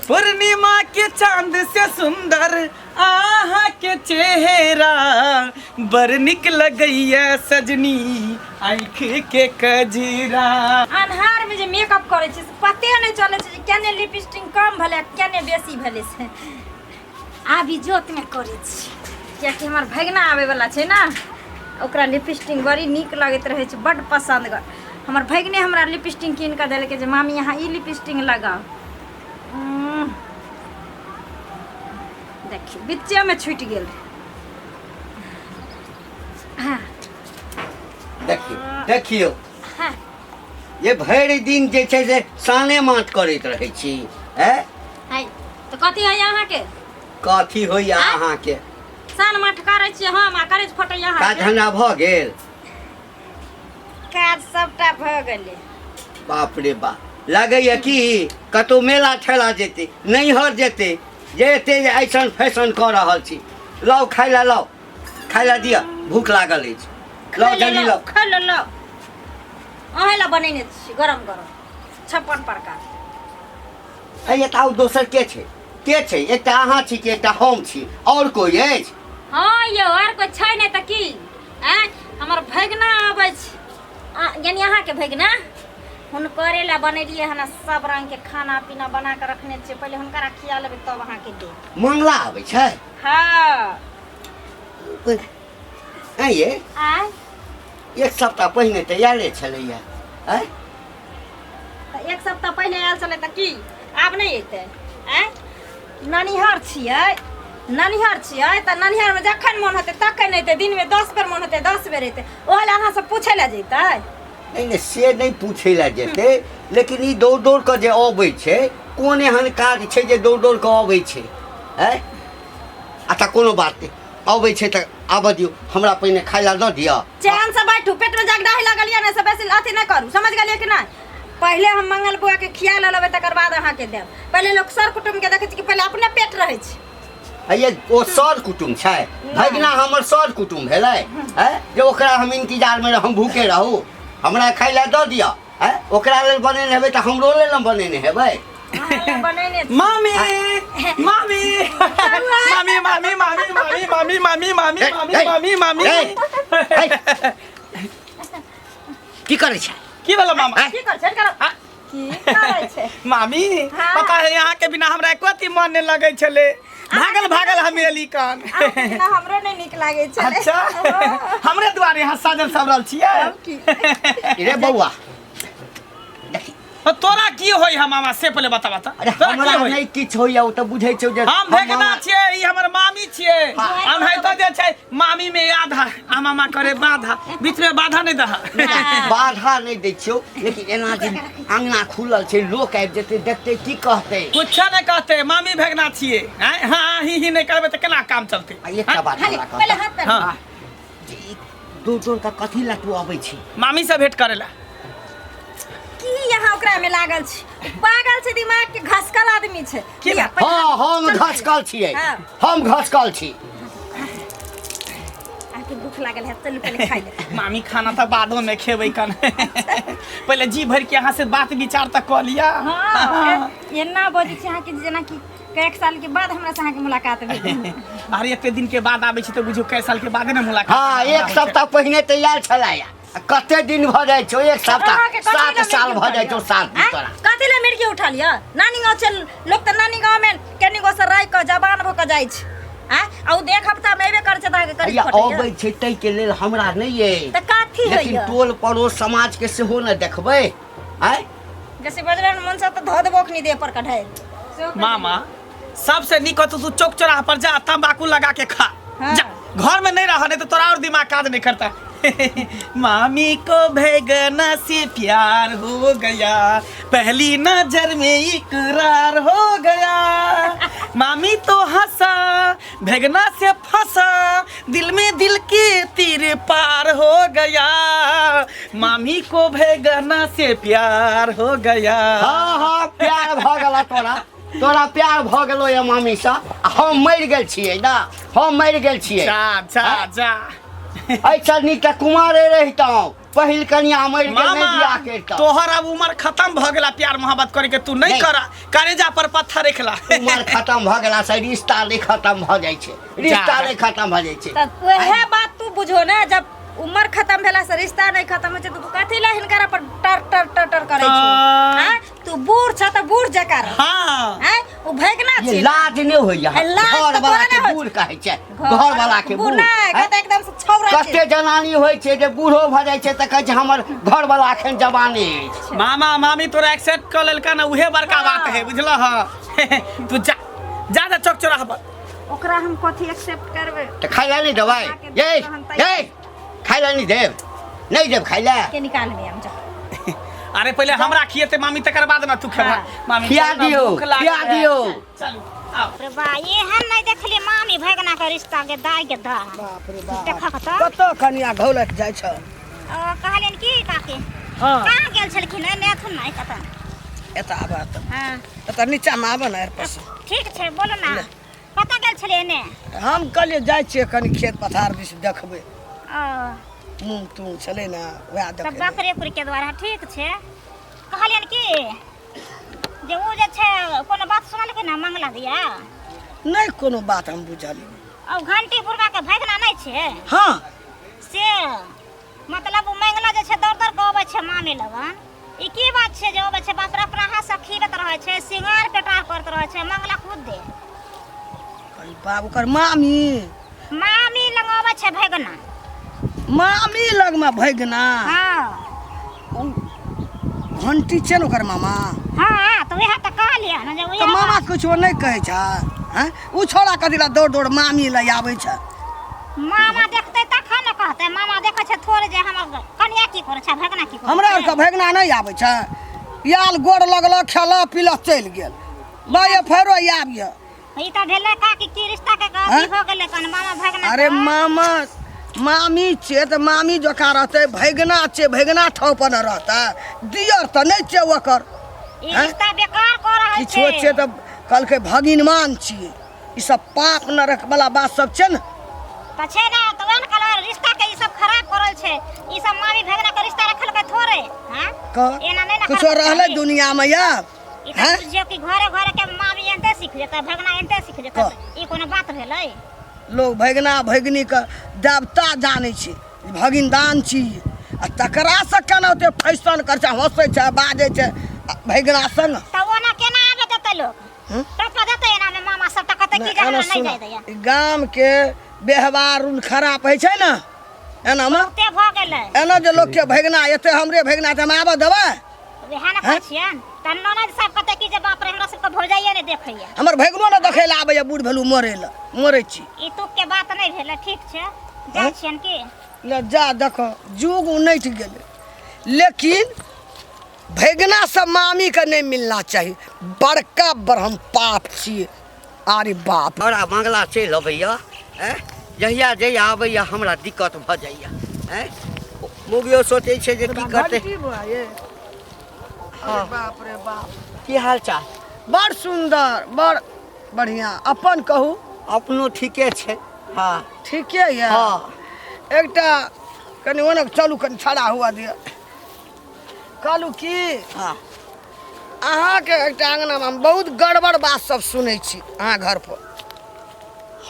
पूर्णिमा के चांद से सुंदर आहा के चेहरा बड़ निक लगैया सजनी आँख के कजरा। अन्हार में जे मेकअप करै छै से पते नहि चलै छै जे केने लिपस्टिक कम भेलै आ केने बेसी भेलै। से आब इजोत में करै छी, कियाकि हमर भगना आबै वाला छै ने, ओकरा लिपस्टिक बड़ी नीक लगैत रहै छै, बड्ड पसन्द। हमर भगने हमरा लिपस्टिक कीन कऽ देलकै जे मामी, अहाँ ई लिपस्टिक लगाउ। देखियौ, बिच्चेमे छुटि गेल। हाँ। देखियौ, देखियौ। हाँ। जे भरि दिन जे छै से साने मात करैत रहै छी, हैं? है तऽ कथी होइए अहाँके? कथी होइए? आँय? अहाँके सान माठ करै छियै हम आ करै फटैया काज अहाँके। धंधा भऽ गेल? काज सबटा भऽ गेलै। बाप रे बाप, लगैए कि कतहु मेला ठेला जेतै, नैहर जेतै, जे एते जे ऐसन फैशन कऽ रहल छी। लाउ, खाय लए लाउ, खाय लए दिअ, भूख लागल अछि। लाउ, जल्दी लाउ। खा लो, लाउ, अहें ला बनेने छी गरम गरम 56 प्रकार। अरे तऽ आउ, दोसर के छै? के छै? एकटा अहाँ छी कि एकटा हम छी, आओर कोइ अछि? हाँ यौ, आर कोइ छै नहि तऽ की? आँय, हमर भगना आबै छै, यानी अहाँके भगना, हुनकरे ला बनेलियै हन। सब रंग के खाना पीना बना के रखने छियै। पहिले हुनकरा खिया लेबै, तब अहाँके देब। मंगला आबै छै? हाँ। आँय ये? आँय? एक सप्ताह पहिने तऽ आयले छलैया, आँय? तऽ एक सप्ताह पहिले आयल छलै तऽ की आब नहि अयतै? आँय, ननिहर छियै, ननिहर छियै तऽ ननिहरमे जखन मोन हेतै तखन अयतै। दिनमे 10 बेर मोन हेतै, 10 बेर अयतै। ओहि लए अहाँसँ पूछै लए जैतै? नहि नहि, से नहि पूछै लए जेतै, लेकिन ई दौड़ दौड़ कऽ जे अबै छै, कोन एहन काज छै जे दौड़ दौड़ कऽ अबै छै, आँय? अच्छा, कोनो बात नहि, अबै छै तऽ आबऽ दियौ, हमरा पहिने खाय लए दऽ दिअ। चैन से बैठू, पेट में जगदाही लगल ये ने, से बेसी अथी नहि करू, समझ गेलियै कि नहि? पहिले हम मंगल बुआ के खिया लेबै, तकर बाद अहाँके देब। पहिले लोक सर कुटुम्ब के देखै छै कि पहिले अपने पेट रहै छै? ये ओ सर कुटुम्ब छै? भगना हमर सर कुटुम्ब भेलै है जे ओकरा हम इंतजार में हम भूखे रहू? हमरा खाय लए दऽ दिअ। है, ओकरा लेल बनेने हेबै तऽ हमरो लेल ने बनेने हेबै। अहाँ लए बनेने छी। मामी, मामी, मामी, मामी, मामी, मामी, मामी, मामी, मामी, हे, मामी, हे, मामी, मामी। हे, हे। की करै छै? की भेलो मामा? आँय? की करै छै? करो। की करै छै? मामी। हाँ। पता है, यहाँ के बिना हमरा एको अथी मन नहीं लगै छलै। भागल भागल हम एली कान। अहाँके बिना हमरो नहि नीक लागै छलै। अच्छा, हमरे दुआरे यहाँ साजल सवरल छियै? तब की? रे बौआ। तो तोरा की होई है मामा, से पहले बता, बता। अरे, तोरा की हमरा होई? नहि किछु होइया, ओ तऽ बुझै छौ जे हम भेगना छियै, ई हमर मामी छियै। हम है तो जे छै मामी में आधा आ मामा करे बाधा, बीच में बाधा नहीं दहा। बाधा नहि दै छियौ, लेकिन एना जे अङ्गना खुलल छै, लोक आबि जेतै, देखतै, की कहतै? कुछो नहीं कहते, मामी भेगना छियै। आँय, हाँ ही ही नहीं करबै तऽ केना काम चलतै? आ एकटा बात खाली हमरा पहिले कहता हाथ पैर। हाँ। जे ई दूर दूर का कथी लए तू अबै छी? मामी से भेंट करेला। की यहाँ ओकरा में लागल छै? पागल छै, दिमाग के घसकल आदमी छै। की लिअ, बात? पहिले हाँ, हम चल। घसकल छियै। हाँ। हम घसकल छी। अहाँके भूख लागल है, चलू पहिले खाइ ले। मामी, खाना तऽ बादो में खेबै कन, पहिले जी भर के अहाँ से बात विचार तऽ कऽ लिअ। हाँ, एना बजै छी अहाँके जेनाकि कएक साल के बाद हमरा से अहाँके मुलाकात भेल। अरे, एते दिन के बाद आबै छी तऽ बुझू कए साल के बादे ने मुलाकात। हाँ, एक सप्ताह पहिने तैयार छलै, आ कते दिन भऽ जाइ छौ एक सप्ताह? अहाँके कथी 7 लए साल मिर्गी भऽ जाइ छौ, उठल 7 दिन यऽ? तोरा। आँय? कथी लए मिर्गी उठल यऽ? नानी गाँव छै, लोक तऽ नानी गाँव में कनिगो से रहि कऽ जवान भऽ कऽ जाइ छै। आँय, आ ओ एक हफ्ता में एबे करै छै तऽ अहाँके करी हैया फटैया। अबै छै ताहिके लेल हमरा नहि अइ। तऽ कथी लेकिन होइया? टोल पड़ोस समाज के सेहो ने देखबै, आँय? जैसे बजरंग मन से तऽ धऽ देबो अखनी देह पर कढ़ाई। मामा, सबसे नीक होतो तू चौक चौराहा पर जा, तंबाकू लगा के खा। हाँ। जा, घर में नहीं रहा, नहीं तो तोरा और दिमाग काज नहीं करता। मामी को भेगना से प्यार हो गया, पहली नजर में इकरार हो गया। मामी तो हंसा, भेगना से फंसा, दिल में दिल के तीर पार हो गया। मामी को भेगना से प्यार हो गया। हाँ हाँ, प्यार भऽ गेल तोरा, तोरा प्यार भऽ गेलो ये मामीसँ, आ हम मरि गेल छियै ने, हम मरि गेल छियै। जा जा जा। एहिसँ नीक तऽ कुमारे रहितहुँ। पहिल कनिया मरि गेल नहि मामा बियाह करितहुँ। तोहर अब उम्र खत्म भ गेला प्यार मोहब्बत करे के तू नहीं नहीं। करा करेजा पर पत्थर रखला उमर खत्म भऽ गेला से रिश्ता नहि खत्म भऽ जाइ छै रिश्ता जा। नहि खत्म भऽ जाइ छै तऽ वएह बात तू बुझो ने जब उम्र खत्म भेला से रिश्ता नहीं खत्म होइ छै तऽ तू कथी ला हिनकरा पर टर टर टर टर करै छौ तऽ- आँय? तू बूढ़ छ तऽ बूढ़ जकाँ रह हाँ आँय? ओ भगना ये छी लाज नहि होइया ए, लाज घर तऽ वाला तोरा के नहि होइ बूढ़ कहै छै घर वाला के बूढ़ बूढ़ नहि हैं? कहतै एकदम से छौरा छै कते जनानी होइ छै जे बूढ़ो भऽ जाइ छै तऽ कहै छै हमर घर वाला एखन जवाने अछि मामा मामी तोरा एक्सेप्ट कर लेलका ना उहे बड़का हाँ। बात है बुझल ह तू जा जा जा चौक चौराहा पर ओकरा हम कथी एक्सेप्ट करबै तऽ खाइ लए नहि देबै अहाँके ये तहन तैयार। ये खाइ लए नहि देब नहि देब खाइ लए के निकालबै हम जा अरे पहले हमरा खिएते मामी तकर बाद ना तू खेबा हाँ। मामी खिया चल ना, दियौ, भूख लागल खिया है। दियौ। चलू आओ रे बा एहन नहि देखलियै मामी भगना के रिश्ता के दाय के दा बाप रे बाप देखऽ तऽ कतऽ कनिया घौलत जाइ छ ओ, कहलियनि की काकी हँ कहाँ गेल छलखिन एने अथुन नहि कतऽ एतऽ आबऽ तऽ हँ एतऽ नीचामे आबऽ ने पर से ठीक छै बोलू ने कतऽ गेल छलियै एने हम कहलियै जाइ छियै कनि खेत पथार दिस देखबै ओ मूँग तूँग छलै ने वएह तऽ देखै बकरे उकरे द्वारा ठीक छै कहलियनि की जे ओ जे छै कोनो बात सुनलखिन हँ मंगला दिया नहि कोनो बात हम बुझलियै ओ घंटी बुढ़बा के भगना नहि छै हँ से मतलब ओ मंगला जे छै दौड़ दौड़ के अबै छै मामी लगन ई की बात छै जे अबै छै बाप रे अपना हाथ से खीरत रहै छै सिंगार पेटार करत रहै छै मंगला खुद दे अरे बाप ओकर मामी मामी लग अबै छै भगना मामी लगमे भगना हाँ ओ घंटी छै ने ओकर मामा हाँ तऽ वएह तऽ कहलियै ने जे तऽ वएह मामा किछो नहि कहै छै हँ ओ छौड़ा कथी लए दौड़ दौड़ मामी लग आबै छै मामा देखतै तखन ने कहतै मामा देखै छै थोड़े जे हमर कनिया की करै छै भगना की करै हमरा छै। आरके भगना नहि आबै छै आयल गोड़ लगलक खेलक पीलक चलि गेल भाय फेरो आबि ई तऽ भेलै काकी की रिश्ता के हैं? अथी भऽ गेलै कन मामा भगना अरे के। मामा मामी छियै तऽ मामी जकाँ रहतै भगना छियै भगना ठाव पर ने रहतै दियर तऽ नहि छियै ओकर ई हैं? रिश्ता बेकार कऽ रहल किछो छै छियै तऽ कहलकै भगिनमान छियै ई सब पाप नरक वाला बात सब छै ने तऽ छै ने तऽ वएह ने कहलहुँ रिश्ता के ई सब खराब करल छै ई सब मामी भगना के रिश्ता रखलकै थोड़े हैं कह एना नहि ने किछो करबाक रहलै चाही। दुनियामे यऽ ई तऽ हैं? बुझियौ कि घरे घरे के मामी एनते सीख जेतै भगना एनते सीख जेतै कह। ई कोनो बात भेलै लोग भगना भगिनीके देवता जानै छै भगिनदान छी आ तकरासँ केना ओते फैशन करै छै हँसै छै बाजै छै आ भगिना संग तऽ ओना केना आबे देतै लोक हम्म? टपा देतै एना में मामा सब तऽ कहतै कि जे एना हमरा नहि सुन जाय दैया ई गामके व्यवहार रूल खराब होइ छै ने एनामे बहुते भऽ गेलै एना जे लोकके भगिना एते हमरे भगिना तऽ हम आबऽ देबै वएह ने कहै छियनि तऽ ननद सब कहतै कि जे बाप रे हमरा सबके भौजाइए नहि देखैया हमर भगिनो ने देखै लए आबैया बूढ़ भेलू मरै लए मरै छी ई तुक के बात नहि भेलै ठीक छै जाइ छियनि की ले जा देखो जुग उनटि गेलै लेकिन भगिना से मामीके नहि मिलना चाही बड़का ब्रह्म पाप छियै अरे बाप हमरा मंगला चलि अबैया ऐं जहिया जहिया अबैया हमरा दिक्कत भऽ जाइया ऐं मौगियो सोचै छै जे की करतै हाँ। बाप रे बाप की हाल चाल बड़ सुन्दर बड़ बढ़िआँ अपन कहू अपनो ठीके छै हँ ठीके यऽ हँ एकटा कनि ओने चलू कनि खड़ा हुआ दिअ कहलहुँ की हँ अहाँके एकटा अङ्गनामे हम बहुत गड़बड़ बात सब सुनै छी अहाँ घर पर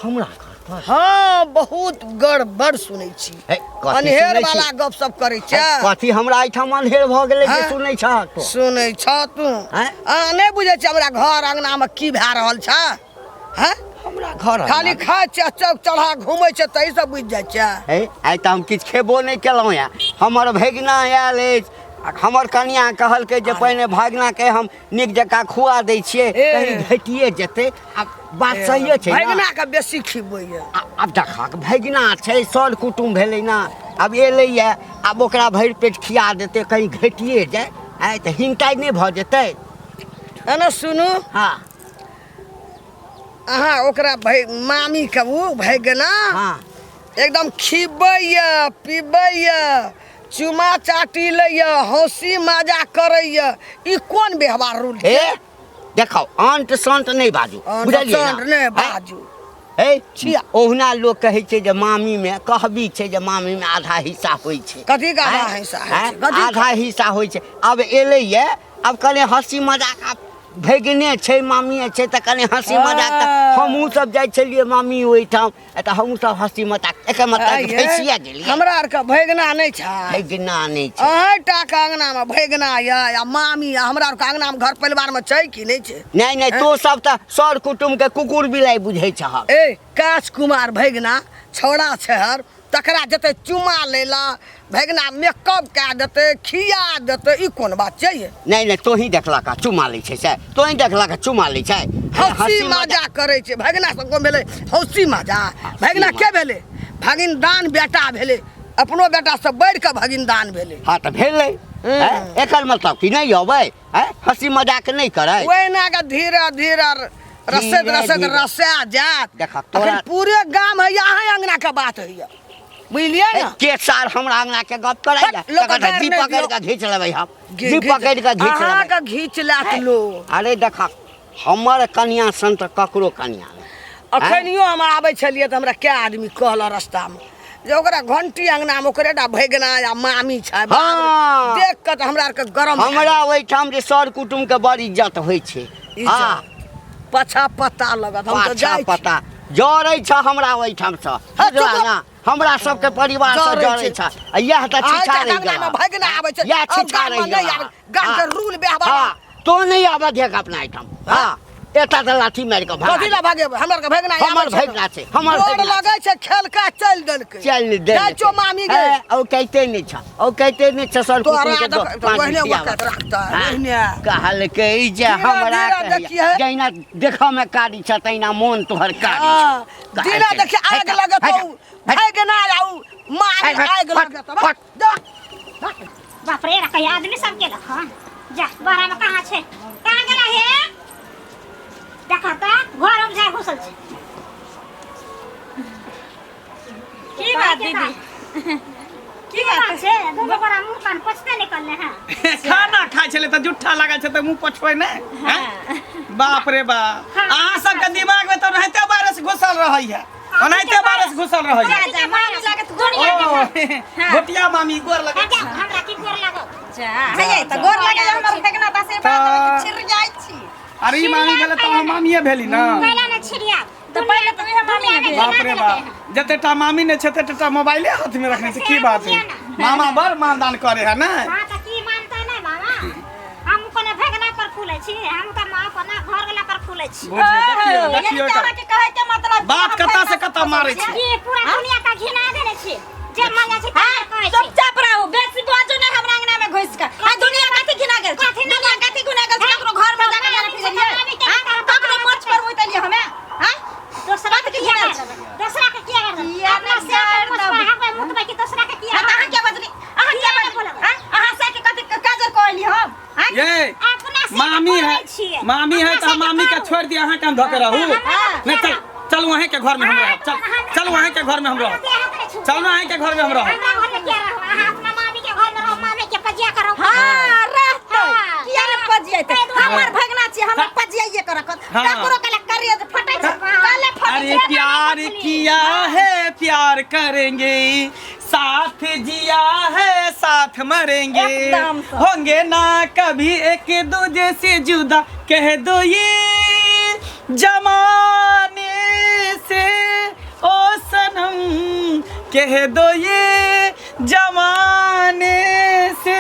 हमरा घर पर हँ बहुत गड़बड़ सुनै छी हे, कथी अन्हेर सुनै छी? वाला गप सब करै हे, छै कथी हमरा एहिठाम अन्हेर भऽ गेलै जे हँ? सुनै छह तू सुनै छ तू हैं? अहाँ नहि बुझै छी हमरा घर अङ्गनामे की भए रहल छै हैं हमरा घर खाली खाइ छै चौक चढ़ा घूमै छै तही सब बुझि जाइ छै हे आइ तऽ हम किछु खेबो नहि केलहुँ हेँ हमर भगिना आयल अछि आ हमर कनिया कहलकै जे पहिने भगिनाके हम नीक जकाँ खुआ दै छियै ए। कहीं घटिए जेतै आब बात सहिए छै ने भगिना के बेसी खिबैया आब देखक भगिना छै सर कुटुम भेलै ने आब एलैए आब ओकरा भरि पेट खिया देतै कहीं घटिए जाय आइ तऽ हिनकाइ नहि भऽ जेतै एना सुनू हँ अहाँ ओकरा भै मामीके ओ भगिना हँ एकदम खिबैया पिबैया चुमा चाटी लैया हँसी मजा करैया ई कोन व्यवहार रूल हे देखो अंट संट नहि बाजू अंट बुझलियै संट ने नहि आँय? बाजू हे छिया। ओहुना लोक कहै छै जे मामीमे कहबी छै जे मामीमे आधा हिस्सा होइ छै। कथी के आधा आँय? हिस्सा होइ छै? आँय? कथी के? आधा हिस्सा होइ छै। आब एलैए, आब कने हँसी मजाक, आब भगिने छै मामिए छै तऽ कने हँसी मजाक तऽ हमहूँ सब जाइ छलियै मामी ओहिठाम, तऽ हमहूँ सब हँसी मजाक, एकर मतलब आइये, भैंसिया गेलियै। हमरा आरके भगिना नहि छै। भगिना नहि छै। अहीं टा के अङ्गनामे भगिना यऽ या मामी यऽ, हमरा आरके अङ्गनामे घर परिवारमे छै कि नहि छै? नहि नहि, तों सब तऽ सर कुटुम्बके कुकुर बिलाइ बुझै छहक। ए काश कुमार भगिना छौड़ा छै हर, तकरा जेतै चुमा लै लए, भगिना मेकअप कए देतै, खिया देतै, ई कोन बात छै ये? नहि नहि, तोही देखलक आ चुमा लै छै से, तोही देखलक आ चुमा लै छै। हँसी मजा करै छै भगिना सब, कोन भेलै हँसी मजा? भगिना के भेलै? भगिन दान बेटा भेलै, अपनो बेटा सब बढ़ि कऽ भगिन दान भेलै। हँ तऽ भेलै, एकर मतलब कि नहि अबै, हँसी मजाक नहि करै। ओहिना के धीरे धीरे रसैत रसैत रसा जायत। देखा तोरा पूरे गाम है, अहाँ अंगना के बात है, बुझलियै ने? के सार हमरा अंगना के गप करैया? तकर जी पकड़ के घीच लेबै हम, जी पकड़ के घीच लेबै। अहाँ के घीच लेत लो। अरे देखा, हमर कनिया सन तऽ ककरो कनिया नहि। अखनियो हम आबै छलियै तऽ हमरा कै आदमी कहल रस्तामे जे ओकरा घंटी अंगनामे ओकरे टा भगिना या मामी छै। हँ। देख कऽ तऽ हमरा आरके गरम भए हमरा ओहिठाम जे सर कुटुम्ब के बड़ इज्जत होइ छै। इज्जत। पछा पता लगत, हम तऽ पाछा जाइ छी। पता जरै छ हमरा ओहिठाम सँ, हँ, बुझला चुप। ना? हमरा सबके परिवार सँ जरै जरै छै। छ। आ इएह तऽ आइ छिछा तक रहि अंगनामे गेल। भगिना आबै छै, इएह अब छिछा गाममे रहि नहि गेल। आबै। गामके हँ। रूल व्यवहार। हँ, तो नहि आबऽ दियक अपना एहिठाम। हँ, एतऽ तऽ लाठी मारि कऽ भगा कथी लए भगेबै? हमर के भगिना आबै हमर छै ने। भगिना छै, हमर गोर भगिना लगै छै, खेलका चलि देलकै। चलि देलकै। जाइ छौ मामी गे। हे, ओ कहिते नहि छ, ओ कहिते नहि छ सर तोरा कुटुम्ब के देख- दो, पाँच ओहिने रुपया वकत रखतै, हँ। ओहिने। कहलकै जे धीरे हमरा धीरे कहैया, देखिहे। जहिना देखऽ मे कारी छ तहिना मोन तोहर कारी छ। हँ, दिना कहलकै, देखिए आगि हट, लगतौ, हट, हट। भगिना आउ मामी हट, हट, आगि हट, लगतौ। हट। जा। बाप रे, कहिया आदमी सब के देखो जा बाहर में कहाँ छै, कहाँ गेला हे? देखो त घर में जाय घुसल छै। की बात दीदी, की बात छै? दुनू गोरा मुंह कान पोछते निकलले हैं। खाना खाइ छलै तऽ जुट्ठा लागल छै तऽ मुँह पोछबै ने? हैं? बाप रे बाप, अहाँ सबके दिमाग में तऽ ओनाहिते वायरस घुसल रहैया, ओनाहिते वायरस घुसल रहैया। जा जा, मामी लागत गोरिया ओ घोटिया मामी गोर लगै जा, हमरा की गोर लागल? जा हे, तऽ गोर लागै हमर भगना तऽ आशीर्वाद देबै कि छिर जाइ छी। अरे ई मामी भेलै तऽ अहाँ मामिए भेली ना? कैला ने छिड़िया तऽ पहिले तऽ उएह मामी ने भेल। बाप रे बाप, जतेटा मामी नहि छै तेतेटा मोबाइले हाथ में रखने छै। की बात है मामा, बड़ मानदान करे है ने? हाँ तऽ की मानता नहीं मामा, हम कोनो भगना पर फूलै छी? हम तऽ माँ अपना घर वाला पर फूलै छी। बुझियौ, देखियौ यानी देखियौ कि एकर अहाँके कहै के मतलब कि बात हम कतऽ से भगना कतऽ मारै छै। की पूरा दुनिया का घिना देने छी, जे मन जाइ छै तार कहै छी। चुपचाप रहू, बेसी बाजू नहि हमरा अंगना में घुसि कऽ। आ दुनिया कथी घिना गेल छै? दुनिया कथी घिना गेल छै? ककरो घर में जाके जाके फिरलियै? हाँ? ककरो मोछ पर उतरलियै हमे? हाँ? दोसरा के कथी किया घिना गारि छै? देबै? दोसरा के किया गारि देबै? किया अपना नहि से के गारि मोछ पर देबै? हकबै मुतबै कि दोसरा के किया हाँ, तऽ अहाँ हकबै? क्या बजली? अहाँ क्या किया बजली? बोलबै? हाँ? अहाँ से के कथी काजर कहली हम? हाँ? ये अपना से के मामी है, करै छियै। मामी है अपना तऽ से के मामी के करू। छोड़ दिया, अहाँ के हम धोके रहू? हाँ। नहीं, चल चल वहीं के घर में हम रहब। चल चल वहीं के घर में हम रहब। देह हाथ नहि छू। चल वहीं के घर में हम रहब। हमरा घर में किया रहू? अहाँ अपना मामी के घर में रहू, मामी के पजिया करू। हाँ, रहतै। हाँ। किया ने पजियैतै? ताहि दुआरे। हमर भगना छी, हमरा पजियाइए के रखत। हाँ। ककरो कले करिए जे फटै छै, कले फटै अरे छै। प्यार किया है प्यार करेंगे, साथ जिया है साथ मरेंगे, एकदम से। होंगे ना कभी एक दूजे से जुदा, कह दो ये जमाने से ओ सनम, कह दो ये जमाने से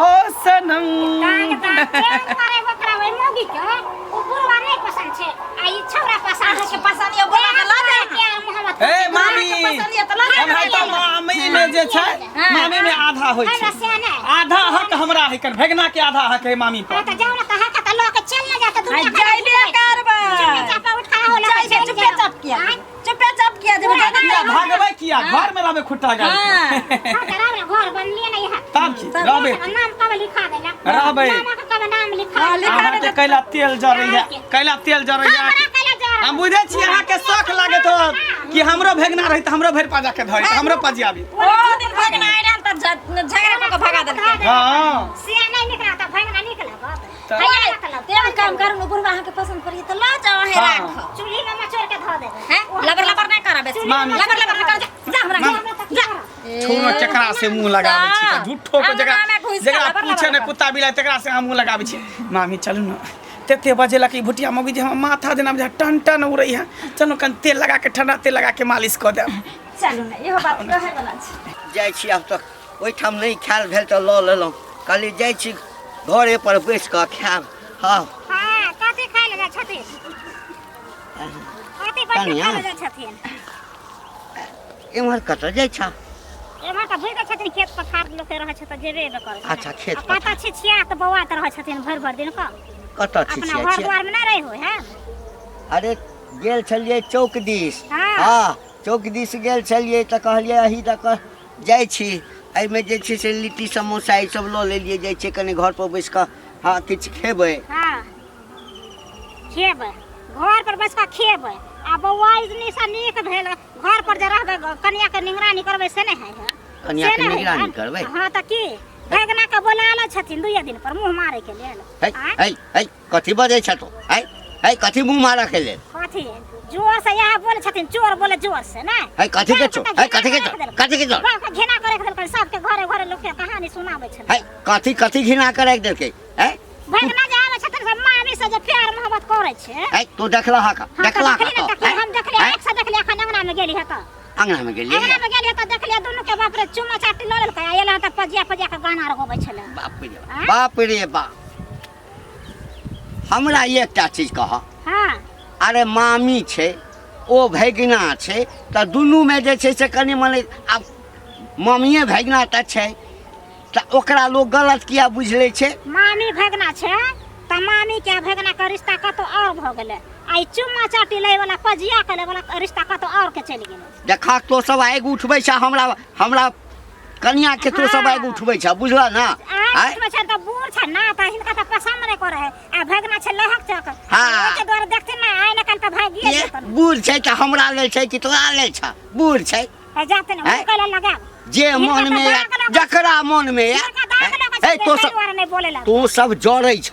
ओ सनम। काग दाग प्रेम करे ओकरा ओहि मौगी के ओ बुढ़वा नहि पसंद छै आ ई छौड़ा पसंद अहाँके पसंद यऽ बोला के लऽ जाउ। प्यार मोहब्बत ए मामी, अहाँके पसंद यऽ तऽ लऽ जाउ। एनाहिते मामी में जे छै, हाँ। मामी में आधा होइ हमरा छै, से नहि। आधा हक हमरा है, कर भगना के आधा हक है मामी हाँ पर। तऽ जाउ ने तऽ हक तऽ लऽ के चलि ने जाउ तऽ आ दुनिया जाइबे करबै। चुपे चापा उठ खड़ा हो लऽ के जाइबे चलि चुपे जाउ। चाप किया? आँय? चुपे चाप किया जेबै? पूरा किया भागबै? किया घर में रहबै खुट्टा गाड़ हाँ। हाँ तऽ रहब ने, घर बनलियै ने यहाँ। तब की रहबै? नाम कब लिखा देला? रहबै। मामा के कब नाम लिखा हाँ, देला? लिखा अहाँके कैला तेल जरै है, कैला तेल जरै है? हमरा कैला जरै? हम बुझै छी अहाँके शौक लागैत हो कि हमरो भेगना रही तऽ हमरो भरि पाजा के धरी, हमरो पजियाबी। ओ दिन भगना आइ रहन तऽ झगड़ा कऽ के भगा देलकै। हँ से नहि नीक रहत, भगना नीक लागत। तऽ- हैया मतलब तेहन काम करू ने, बुढ़वा अहाँके पसंद पड़िए तऽ लऽ जाउ, अहें हाँ। राखब। चूल्ही में मचोड़ के धऽ देबै। हैं? लबै। बेसी। मामी। लबर लबर निकल जा, जा हमरा जा। छोड़ो केकरा से मुंह लगाबै छी तऽ झूठो के जकरा अंगना में घुसि कऽ जकरा लबर पूछे लबर ने कर। कुत्ता बिलाइ तकरा से हम मुंह लगाबै छी। मामी चलू ने, तेते बजेलक ई भुटिया मौगी जे हमर माथा जेना बुझा टन टन उड़ै है। चलू कनि तेल लगा के, ठंडा तेल लगा के मालिश कऽ देब। चलू ने, इहो बात कहै वाला छै। जाइ छी आब तऽ ओहिठाम नहि खायल भेल तऽ लऽ लेलहुँ, कहली जाइ छी घरे पर बैस कऽ खायब। हँ हाँ, कथी खाय लए जाइ छथिन? कथी बैठ के कनिया। खाय लए जाइ छथिन? एम्हर कतऽ जाइ छह? एम्हर तऽ बुझि छथिन खेत पथार लोकके रहै छै तऽ जेबे एबे करै छै। अच्छा, खेत आ कतऽ छिछिया तऽ बौआइत रहै छथिन भरि भरि दिन कऽ। कतऽ अपना छिछिया घर छियै? दुआरमे नहि रहै होइ है। अरे गेल छलियै चौक दिस। हाँ। हँ चौक दिस गेल छलियै तऽ कहलियै अही दऽ कऽ जाइ छी, एहिमे जे छै से लिट्टी समोसा ई सब लऽ लेलियै, जाइ छियै कनि घरपर बैस कऽ हँ किछु खेबै। हाँ खेबै, घर पर बैस कऽ खेबै। आ बौआ निशा नीक भेल, घर पर जे रहबै कनिया के निगरानी करबै से नहि है। कनिया से के नहि है। निगरानी करबै? हाँ तऽ की भगना के बोला लै छथिन दुइये दिन पर मुँह मारे के लेल। है आँय? है है कथी बजै छ तू? है है कथी मुँह मारऽ के लेल? कथी जोर से यहाँ बोले छथिन, चोर बोले जोर से ने। है कथी के चोर? है कथी के चोर? कथी के चोर? गाँव के घृणा करे के देलकै, सबके घरे घरे लोक के कहानी सुनाबै छलै। है कथी कथी घृणा करे के देलकै? है भगना जे आबै छथिन से मामी से जे प्यार मोहब्बत करै छै। है तू देखलह का? हाँ, तऽ देखलह देखली का ने, तो? देखली, हम देखली, है? आँख से देखली, अखन अंगना में गेली है तऽ। अंगना में गेलियै? अंगना में गेली है तऽ देखलियै दुनू के बाप रे चुमा चाटी लऽ लेलकै, आ एलै तऽ पजिया पजिया के गाना आर गबै छलै। बाप रे बाप, आँय? बाप रे बाप। हमरा एकटा चीज कह। हाँ। अरे मामी छै ओ भगिना छै तऽ दुनूमे जे छै से कनि मनि आब मामिए भगिना तऽ छै तऽ ओकरा लोक गलत किया बुझि लै छै? मामी भगना छै तऽ मामी के भगना के रिश्ता कतौ और भऽ गेलै, आ ई चुम्मा चाटी लै वाला पजिया के लै वाला रिश्ता कतौ और के चलि गेलै। देखा तो सब आगि उठबै छै, हमरा हमरा कनिया के तो सब आगि उठबै छै, बुझल ना? आगि उठबै छै तऽ बूढ़ छै ना, तऽ हिनका तऽ पसंद नहि करै है, आ भगना छै लहक चक। हाँ। ओहिके दुआरे देखथिन ना, आइ ने काल्हि तऽ भागिए जेतन। बूढ़ छै तऽ हमरा लेल छै कि तोरा लेल छै? बूढ़ छै। जाते ना, आँय? हुनका लेल लगायब। जे हिनका मन में तऽ आयल, दाग लगै छै। जकरा मन में आयल, हिनका दाग लगै छै, हे, तो ताहि सब दुआरे नहि बोले लगै। तू सब जरै छ।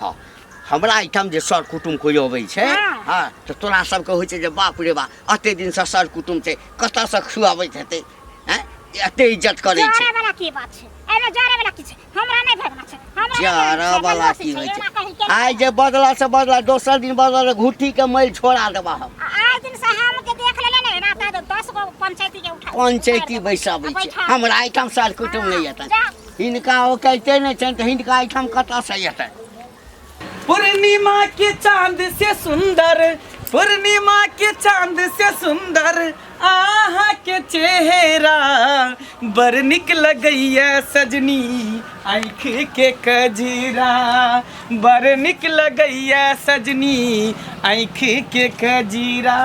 हमरा एहिठाम जे सर कुटुम कोइ अबै छै, हाँ। हाँ, तऽ तोरा सबके होइ छै जे बाप रे बाप एते दिनसँ सर कुटुम छै, कतऽसँ खुआबैत हेतै, हैं? एते इज्जत करै छै। जरै वाला की बात छै? एहिमे जरै वाला की छै? हमरा नहि भगना छै, हमरा नहि जरै भगना छै, वाला बदमाशी की छै, होइ एना छै? कहीं केना आइ जे बदला से बदला, दोसर दिन बदला घुट्ठी के मैल छोड़ा देबा हम। आ आइ दिन से हम के देख लेले ने, एना तऽ 10 गो पंचायती के उठा पंचायती बैसाबै छै। बैठा। हमरा एहिठाम सर कुटुम नहि एतनि। जा। हिनका ओ कहिते नहि छनि तऽ हिनका एहिठाम कतऽसँ एतनि? पूर्णिमा के चांद से सुंदर, पूर्णिमा के चांद से सुंदर आहा के चेहरा बड़ निक लगैया सजनी आँख के कजरा, बड़ निक लगैया सजनी आँख के कजरा,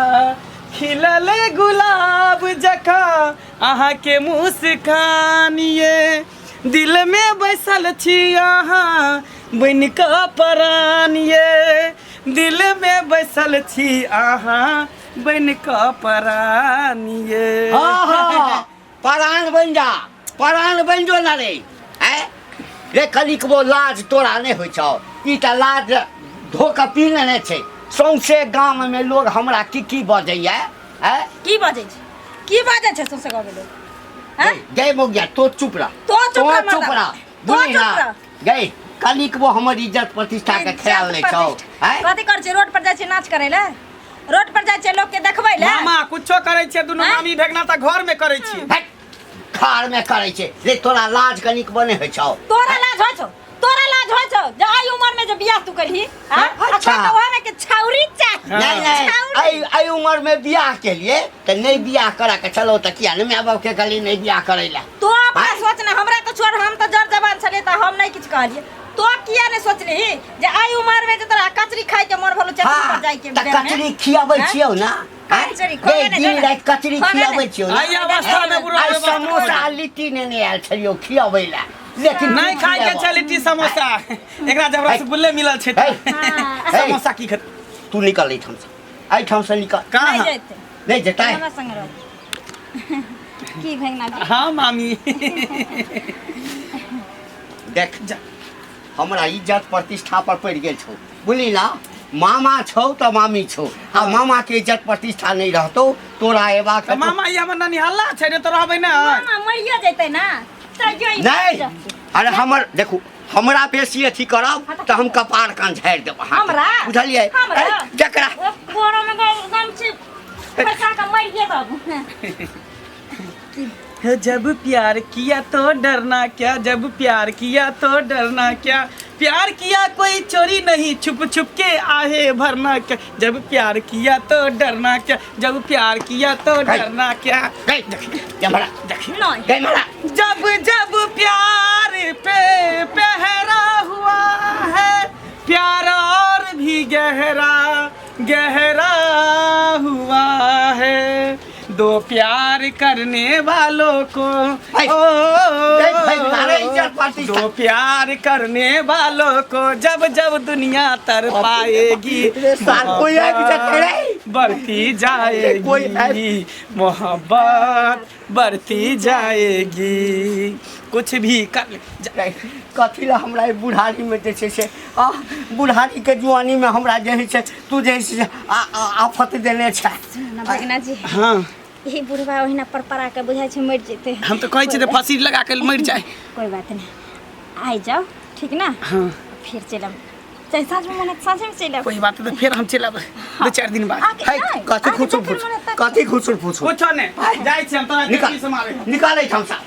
खिलल गुलाब जकाँ अहाँ के मुस्कान ये, दिल में बैसल छी अहाँ बनि कऽ परान ये, दिल में बैसल छी अहाँ बनि कऽ परान ये। हाँ, हाँ, परान बनि जा, परान बनि जो ना रे। आँय रे कनिकबो लाज तोरा नहि होइ छौ? ई तऽ लाज धो कऽ पी लेने छै। सौंसे गाममे लोग हमरा की की बजैया? आँय? की बजै छै? की बजै छै सौंसे गाँवमे लोग? हैं? गै मौगिया, तो चुप रह। तो चुप रह, तो चुप मर्दा। रह। तो बुझली चुप ना? रह। गै कनिकबो हमर इज्जत प्रतिष्ठा के ख्याल नहि छौ? आँय? कथी करै छै? रोड पर जाइ छै नाच करै लए? रोड पर जाइ छै लोक के देखबै लए? मामा कुछो करै छियै दुनू आँय? मामी भेगना तऽ घर में करै छियै। हट, घर में करै छै रे, तोरा लाज कनिकबो नहि होइ छौ? तोरा लाज होइ छौ? तोरा लाज होइ छौ जे एहि उमर में जे बियाह तू केलही? हाँ? अच्छा। अच्छा, तऽ ओहमे के छौरी चाही। नहीं नहीं, छौरी। एहि एहि उम्र में बियाह के लिए तऽ नहि बियाह करा के चलो तऽ किया नहि माय बाप के कहली नहि बियाह करै लए? तो अपना आँय? सोच ने, हमरा तऽ छोड़, हम तऽ जर जवान छलियै तऽ हम नहि किछु कहलियै। तो किया नहि सोचलिही जे एहि उमर में जे तोरा कचरी खाय के मन भेलो चटनी पर जाय के तऽ बेर में? कचरी खियाबै आँय? छियौ ना? आँय? कचरी खोले गे, ने, दिन जो ने। राति कचरी खोले ने। खियाबै छियौ ना? एहि अवस्था में बुढ़ो आइ व्यवस्था समोसा आ लिट्टी नेने आयल छलियौ खियाबै लए, लेकिन नहि खाय के छै लिट्टी समोसा, एकरा जब रसगुल्ले मिलल छै है। तऽ समोसा की खेतै? तू निकल एहिठामसँ, एहिठामसँ निकल। नहि कहाँ जेतै? नहि जेतै? हमरा संग रह। की भगना जी? हाँ मामी। देख जा। हमरा इज्जत प्रतिष्ठा पर पड़ि गेल छौ, बुझली ना? मामा छौ तऽ मामी छौ आ मामा के इज्जत प्रतिष्ठा नहि रहतौ तोरा एबाक तऽ मामा ई हमर ननिहल्ला छै ने तऽ रहबै ने मामा मरियो जेतै ना तैयो ई नहि अरे हमर देखू हमरा बेसी अथी करब तऽ हम कपार कान झाड़ि देब अहाँके हमरा? बुझलियै हमरा? ऐ, जकरा ओ बोरो में गमछी पैसा के मरिए बाबू जब प्यार किया तो डरना क्या जब प्यार किया तो डरना क्या प्यार किया कोई चोरी नहीं छुप छुप के आहे भरना क्या जब प्यार किया तो डरना क्या जब प्यार किया तो डरना क्या गई जमरा नहीं गई मरा जब जब प्यार पे पहरा हुआ है प्यार और भी गहरा गहरा हुआ है दो प्यार करने वालों को भाई, ओ भाई, भाई, मारे इज्जत प्रतिष्ठा। दो प्यार करने वालों को जब जब दुनिया तर पाएगी रे साल, कोई आबि जेतै रे। बढ़ती जाएगी कोई आबि- मोहब्बत बढ़ती जाएगी कुछ भी कर ले कथी लए हमरा ई बुढ़ारीमे जे छै से आ बुढ़ारीके जुआनीमे हमरा जे हइ से तू जे हइ से आफत देने छै ना भगना जी हाँ ई बुढ़वा ओहिना परपरा के बुझाइ छै मरि जेतै हम तो कहै छी जे फांसी लगा के मरि जाए कोई बात नहीं आइ जाओ ठीक ना हाँ फिर चलब चाहे साँझ में मन साँझ में चलब कोई बात नहीं फिर हम चलब दो चार दिन बाद आके है नहि, कथी आके खुसुर जखन फुसुर मन हेतै- कथी खुसुर फुसुर कुछो नहीं जाइ छी हम तोरा निकाल जल्दी से मारे निकाल एहिठामसँ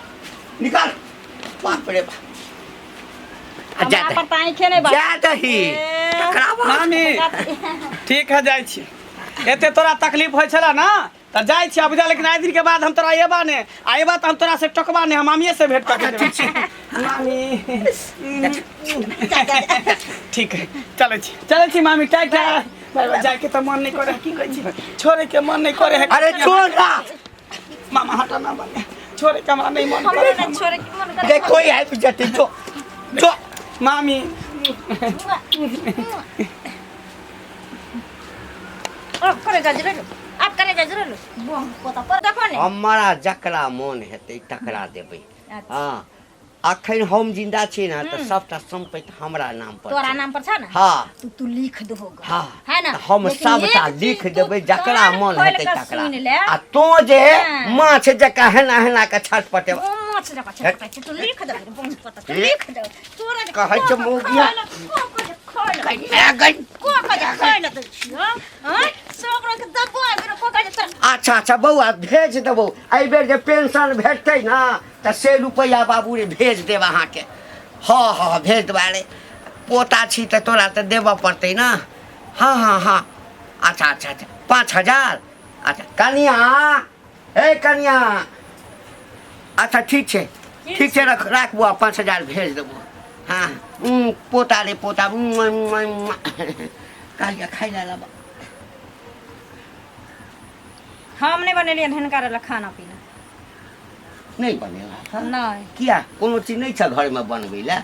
निकाल बाप रे बाप आ जा हमरा दही पर तऽ आँखे नहि बात जा दही ए, तकरा बाद मामी ठीक है जाइ छी एते तोरा तकलीफ होइ छला ना तऽ जाइ छी अब जा लेकिन आइ दिन के बाद हम तोरा अयबा ने आ अयबा तऽ हम तोरा से टोकबा ने हम मामिए से भेंट कऽ ठीक छै मामी ठीक है चलै छी चलै छी मामी टाटा बाय बाय जाके तऽ मन नहि करे की कहै छी छोड़े के मन नहि करे है अरे छोड़ ना मामा हटा ना बने छोड़े के हमरा नहीं मन हमरो करे नहि छोड़े के मन करे देख कोई आबि जेतै जो जो मामी अब करे जा जरूर अब करे जा जरूर बम पोता पर देखो ने हमरा जकरा मोन हेतै तकरा देबै अच्छा। हँ अखन हम जिंदा छी ने तऽ सबटा सम्पत्ति हमरा नाम पर तोरा छै। नाम पर छ ना हाँ तू तू लिख दहो हाँ है ना तऽ हम लेकिन सबटा एक चीज लिख तू देबै जकरा कान मन खोलि हेतै कऽ तकरा सुनि ले। आ तों जे हाँ। माछ जकाँ हेना हेना कऽ छटपटेब ओ माछ जकाँ छटपटाइ छै, तू लिख दे बम पता तू लिख दे तोरा जे कहै छै को कऽ मौगिया। खाय लए, को कऽ जे खाय लए, ए गई। को कऽ जे खाय लए दै छियौ, आँय? सब रंग के दबाइ बेर को कऽ जे तोरा अच्छा अच्छा बौआ भेज देबौ एहिबेर जे पेंशन भेटतै ने तऽ से रुपैआ बाबू रे भेज देब अहाँके हँ हँ भेज देबै अरे पोता छी तऽ तोरा तऽ देबऽ पड़तै ने हँ हँ हँ अच्छा अच्छा अच्छा 5000 अच्छा कनिया हे कनिया अच्छा ठीक छै ठीक छै रख राख बौआ 5000 भेज देबौ हँ पोता रे पोता कहलियै खाइ लए लेबऽ हम नहि बनेलियनि हिनका लए खाना पीना नहि बनेला हँ? नहि किया कोनो चीज नहि छै घरमे बनबै लए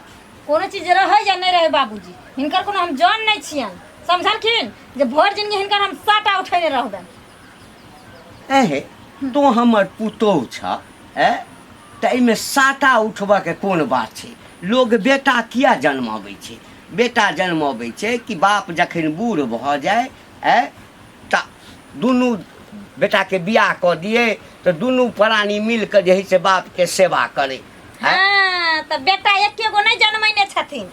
कोनो चीज रहै या नहि रहै बाबूजी हिनकर कोनो हम जान नहि छियनि समझलखिन जे भरि जिनगी हिनकर हम साटा उठेने रहबनि एहे तोँ हमर पुतोहु छह ए तऽ एहिमे साटा उठबऽके कोन बात छै लोग बेटा किया जन्माबै छै बेटा जन्माबै छै कि बाप जखन बूढ़ भऽ जाय ए तऽ दुनू बेटाके बियाह कऽ दियै तऽ दुनू प्राणी मिल कऽ जे हइ से बापके सेवा करै आँय? हाँ तऽ बेटा एके गो नहि जन्मैने छथिन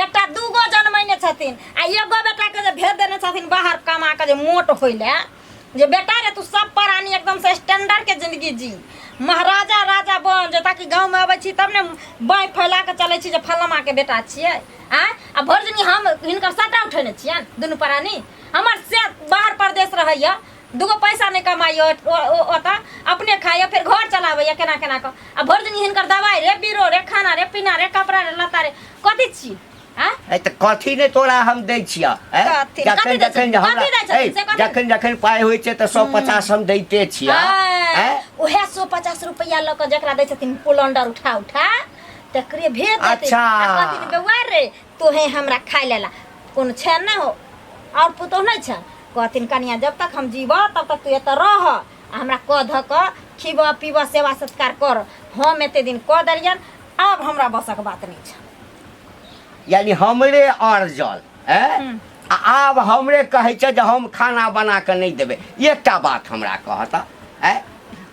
बेटा दूगो जन्मैने छथिन आ एगो बेटाके जे भेज देने छथिन बाहर कमा कऽ जे मोट होइ लए जे बेटा रे तू सब प्राणी एकदम से स्टैंडर्ड के जिंदगी जी महाराजा राजा बन जे ताकि गाँवमे अबै छी तब ने बाँहि फैला कऽ चलै छी जे फलामा के बेटा छियै आँय आ भरि जिंदगी हम हिनकर सटा उठेने छियनि दुनू प्राणी हमर से बाहर परदेश रहैया दूगो पैसा नहि कमाइए ओतऽ अपने खाइए फेर घर चलाबैए केना केना कऽ आ भरि दिन हिनकर दवाइ रे बीरो रे खाना रे पीना रे कपड़ा रे लत्ता रे कथी छी आँय ए तऽ कथी नहि तोरा हम दै छियह ए? कथी? जखन कथी दै जखन छथिन? हमरा कथी दै छथिन? ए, से कथी? जखन जखन पाइ होइ छै तऽ 150 हम दैते छियह हाँ, ए? उएह 150 रुपैआ लऽ कऽ जकरा दै छथिन पुलंडर उठा उठा तकरे भेज देथिन अच्छा। आ कहथिन बौआ रे तोहे हमरा खाय लेला कोनो छै नहि हो और पुतोह नहि छै कहथिन कनिया जब तक हम जीबऽ तब तक तू एतऽ रह आ हमरा कऽ धऽ कऽ खिबऽ पीबऽ सेवा सत्कार कर हम एते दिन कऽ देलियनि आब हमरा बसक बात नहि छै यानी हमरे अर्जल ए आ आब हमरे कहै छै जे हम खाना बना कऽ नहि देबै। एकटा बात हमरा कहत, आँय,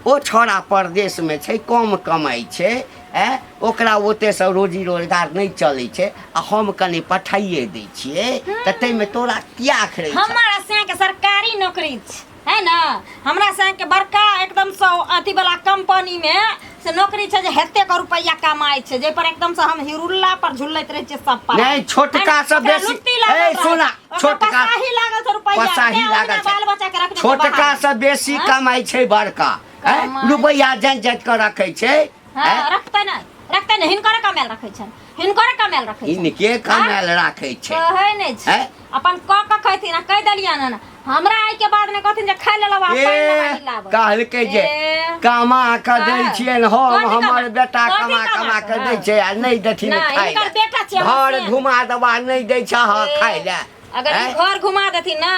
ओ छौड़ा परदेशमे छै, कम कमाइ छै, आँय, ओकरा ओतेसँ रोजी रोजगार नहि चलै छै, आ हम कनि पठाइए दै छियै, तऽ ताहिमे तोरा किया अखरै छौ? हमर के सरकारी नौकरी छै, है ना? हमरा संग के बड़का एकदम से अथी वाला कंपनी में से नौकरी छै जे हेते के रुपैया कमाइ छै, जाहि पर एकदम से हम हिरुल्ला पर झुलैत रहै छियै सब पर। नहि, छोटका है ना? से ओकरा बेसी लुत्ती लागल ए रहै सुना, छै। ओकरा छोटका पसाही लागल छै रुपैया, पसाही तें लागल ओहिना छै। बाल बच्चा के रखने छै छोटका बाहर। से बेसी हाँ? कमाइ छै बड़का, हैं? कमाइ। रुपैया जाँति जाँति कऽ रखै छै। हाँ, हैं? रखतै नहि, रखतै नहि, हिनकर कमायल रखै छनि, हिनकर कमायल रखै छनि। हिनके कमायल राखै छै। कहै नहि छै। हैं? अपन कऽ कऽ खैथिन आ कहि देलियनि हन हमरा एहि के बाद नहि कहथिन जे खाय लेलहुँ आ ए पानि दबाई लाबऽ। कहलकै जे ए, कमा कऽ दै हाँ। छियनि हम, कथी कमा- हमर बेटा कथी कमा कमा कमा कऽ? कऽ दै छै आ नहि देथिन नहि, खाय हिनकर लए। बेटा छियै हमर घर से। घुमा देबा नहि दै छह ए, खाय लए। अगर ई हैं? घर घुमा देथिन ना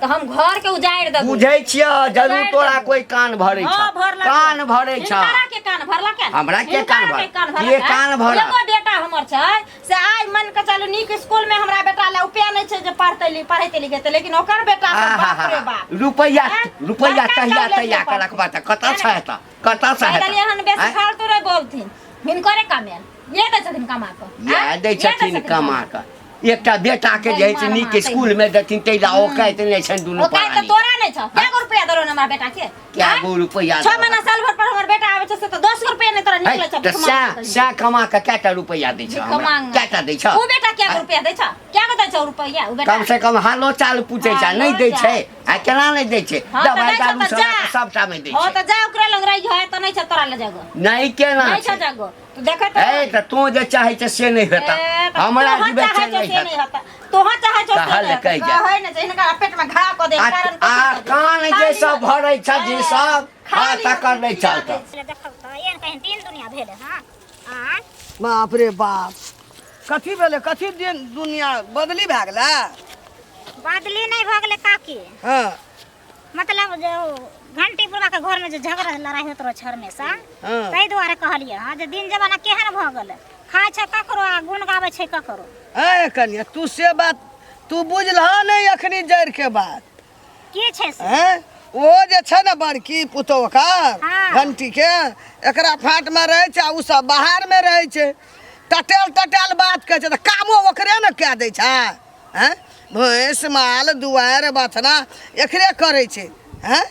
तऽ हम घर के उजाड़ि देबै। बुझै छियह जरूर उजाड़ि तोरा देबै। कोई कान भरै हाँ, छ। भरलक। कान भरै छ। हिनकरा के कान भरलक है? हमरा के हिनकरा कान भर- के कान भरलक के है? कान भरल? एगो बेटा हमर छै से आइ मान के चलू नीक स्कूल में हमरा बेटा ले उपाय नहीं छै जे पढ़तै पढ़ेतै लिखेतै, लेकिन ओकर बेटा सब बाप रे बाप। रुपैआ हैं? रुपैआ बड़का तहिया कॉलेज तहिया में के पढ़तै। रखबा तऽ कतऽ है से ने? हेतऽ, कतऽ से कहि देलियै हन बेसी हेतऽ? फालतू नहि बोलथिन, हिनकरे कमायल ये दै छथिन कमा कऽ। इएह दै ये छथिन कमा कऽ। एकटा बेटा के जे हइ से नीक मारतै। स्कूल में देथिन ताहि लए औकाइत नहि छनि दुनू ओ काहे तऽ प्राणी। तोरा नहि छौ? कए गो रुपया देलहुँ हमरा बेटा के? कए गो रुपैआ 6 महीना साल भर पर हमर बेटा आबै छै से तऽ 10 गो रुपया नहि तोरा है, निकलै छौ। तऽ भीख मांगै सएह सएह कमा कऽ कएटा रुपैआ दै छौ भीख हमरा? मांगै। कएटा दै छौ? उ बेटा कए गो रुपया दै छौ? कए गो दै छौ रुपया उ बेटा? कम से कम हालो चाल पूछै छै, नहि दै छै? आ केना नहि दै छै? हाँ, तऽ दवाइ दै छौ दारू तऽ सब जा। सबटा मे दै हाँ छै। तऽ जा ओकरे लग रही है तऽ नहि छै तोरा ले जगो। नहि केना नहि छौ छै? जगो। तू देखैत ए तऽ तू जे चाहै छै से नहि हेतऽ, ए, तऽ हमरा तोहर जीबै चाहै से छौ नहि से नहि हेतऽ। हेतऽ। तोहर चाहै छौ से नहि कहलकै हेतऽ। जे। कहै नहि छै, हिनका पेट में घा कऽ दे, आ कारण आ कथी कऽ दे। कान जे खाली सब भरै छ जे ए, सब, हाँ खाली तकर नहि चलतऽ। देखब तऽ एहन कहीं दिन दुनिया भेलै हँ आँय? बाप रे बाप, कथी भेलै? कथी दिन दुनिया बदली भए गेलै? बदली नहि भऽ गेलै काकी। हँ। मतलब जे ओ घंटी बुढ़बा के घर में जे झगड़ा लड़ाई होइत रहै छै हमेशा, हँ। ताहि दुआरे कहलियै हँ जे दिन जमाना केहन भऽ गेलै, खाइ छै ककरो आ गुण गाबै छै ककरो। ए कनिया, तू से बात तू बुझलह नहि अखनी जड़ि के बात। की छै से? हैं? ओ जे छै ने बड़की पुतोह ओकर हाँ। घंटी के, एकरा फाट में रहै छै आ ओ सब बाहर में रहै छै, टटेल टटेल बात कहै छै तऽ कामो ओकरे ने कए दै छै। हैं? भैंस माल दुआरि बथना एकरे करै छै। हैं?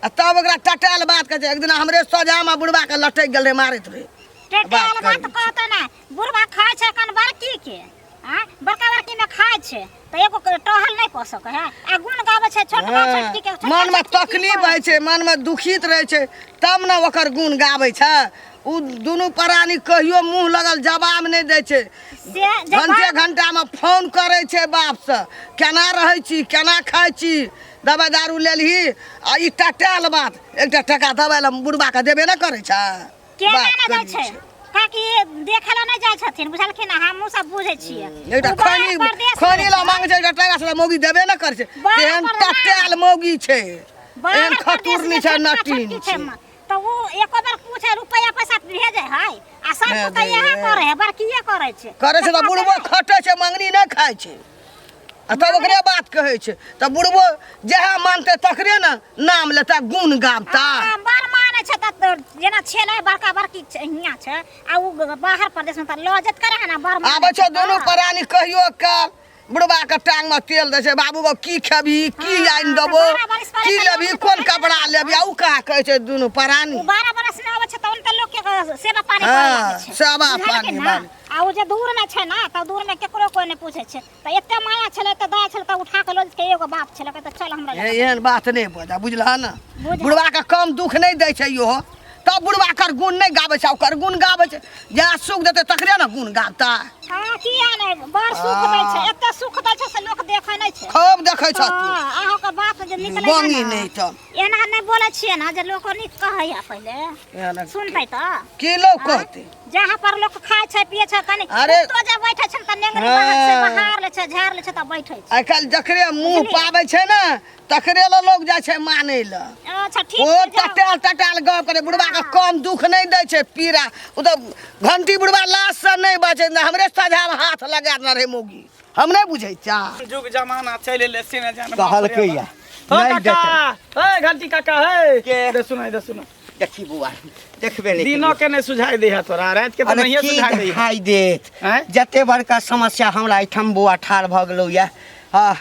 आ तब ओकरा टटेल बात कहै छै। एक दिना हमरे सोझामे बुढ़बा के लटकि गेल रहै, मारैत रहै। टटेल बात बात करै कहतै ने, बुढ़बा खाइ छै कन बड़की के, आँय, बड़का बड़की में खाइ छै तऽ एगो के टहल नहि कऽ सकै है आ गुण गाबै छै छोटका हँ, छोटकी के। छोटका मनमे छोटकी की तकलीफ करै होइ छै, मनमे दुखित रहै छै तब ने ओकर गुण गाबै छै। ओ दुनू प्राणी कहियो मुँह लगल जवाब नहि दै छै। से जे घंटे बाप घंटामे फोन करै छै बापसँ, केना रहै छी, केना खाइ छी, दवाइ दारू लेलही? आ ई टटायल बात, एकटा टका दवाइ लए बुढ़बाके देबे नहि करै छै। केना बात नहि जाइ करै छै छै। काकी, देखै लए नहि जाइ छथिन, बुझलखिन? हमहूँ सब बुझै छियै। एकटा ओ बाहर खैनी परदेश खैनी मे लए मांगै छै एकटा टका से मौगी देबे नहि करै छै। बाहर तेहन परदेश टटायल मौगी छै, बाहर एहन परदेश खतुरनी मे छै, छोटका नटीन छोटकी छै छै। तऽ ओ एको बेर पूछे रुपैआ पैसा भेजै है? आ सब भेजै तऽ इएह है। करै है, बड़किए करै छै। करै छै तऽ टका बुढ़बो देबै। खटै छै, मंगनी नहि खाइ छै आ तब ओकरे बात कहै छै। तऽ बुढ़बो जएह मानतै तकरे ने नाम लेता, गुण गाबता। हाँ, बड़ मानै छै तऽ जेना छेलै बड़का बड़की छै, हियाँ छै आ उ बाहर प्रदेश में तऽ लऽ जेत करे है ना, बड़ मानै आबै छै छै दुनू तऽ। प्राणी कहियो काल बुढ़बा के टांग में तेल दै छै, बाबू गो की खेबही, की हाँ, आनि तऽ देबो, 12 बरस पहिले की तऽ लेबही, लोक कोन तऽ कपड़ा लेबही? आ उ कहाँ कहै छै दुनू प्राणी। उ 12 बरस में आबै छै तहन तऽ लोक के सेवा पानी हाँ, करे लागै छै। सेवा बुझलखिन पानी ना? बाली। आ उ जे दूर में छै ना, तऽ दूर में केकरो कोई नहि पूछै छै, तऽ एते माया छलै, एते दया छलै, तऽ उठा के लऽ जेतै, एगो बाप छलै, कहतै चल हमरा लग। एहन बात नहि बजा, बुझलह ने? बुझल। बुढ़बा के कम दुख नहि दै छै इहो, तब बुढ़बा कर गुण नहि गाबै छै, ओकर गुण गाबै छै। जहाँ सुख देतै तकरे ने गुण गाबता। हाँ, किया नहि, बड़ सुख दै छै, एते सुख दै छै से लोक देखै नहि छै। खूब देखै छ तू। हाँ, अहाँके बात जे निकलै बंगी ने, नहि तऽ एना नहि बोलै छियै ने जे लोक नीक कहैया पहिले एना सुनतै तऽ की लोक कहतै? जहाँ पर लोक खाइ छै पियै छै कनि अरे कुत्तो जे बैठे छै ने तऽ नेंगरी बाहर से हाँ। बहार लै छै, झाड़ लै छै तऽ बैठे छै। आइ काल्हि जकरे मुँह बुझलियै? पाबै छै ने तकरे लए लोक जाइ छै मानै लए। अच्छा ठीक ओ छै, जाउ। टटाल टटाल गप करे, बुढ़बा के कम दुख नहि दै छै पीड़ा। ओ तऽ घंटी बुढ़बा लाश से नहि बचै, हमरे सझामे हाथ लगा देने रहै मौगी। हम नहि बुझै चा जुग जमाना चलि एलै से नहि जान कहलकै या हो नहि काका हे घंटी काका हे के? दे सुना दे सुना देखी बौआ देखबे नहि दिनो के नहि सुझाई दे है तोरा रात के तऽ अरे नहिए की सुझाई दे है देखाइ देत आँय? जते बड़का समस्या हमरा एहिठाम बौआ ठाढ़ भऽ गेलौ या हँ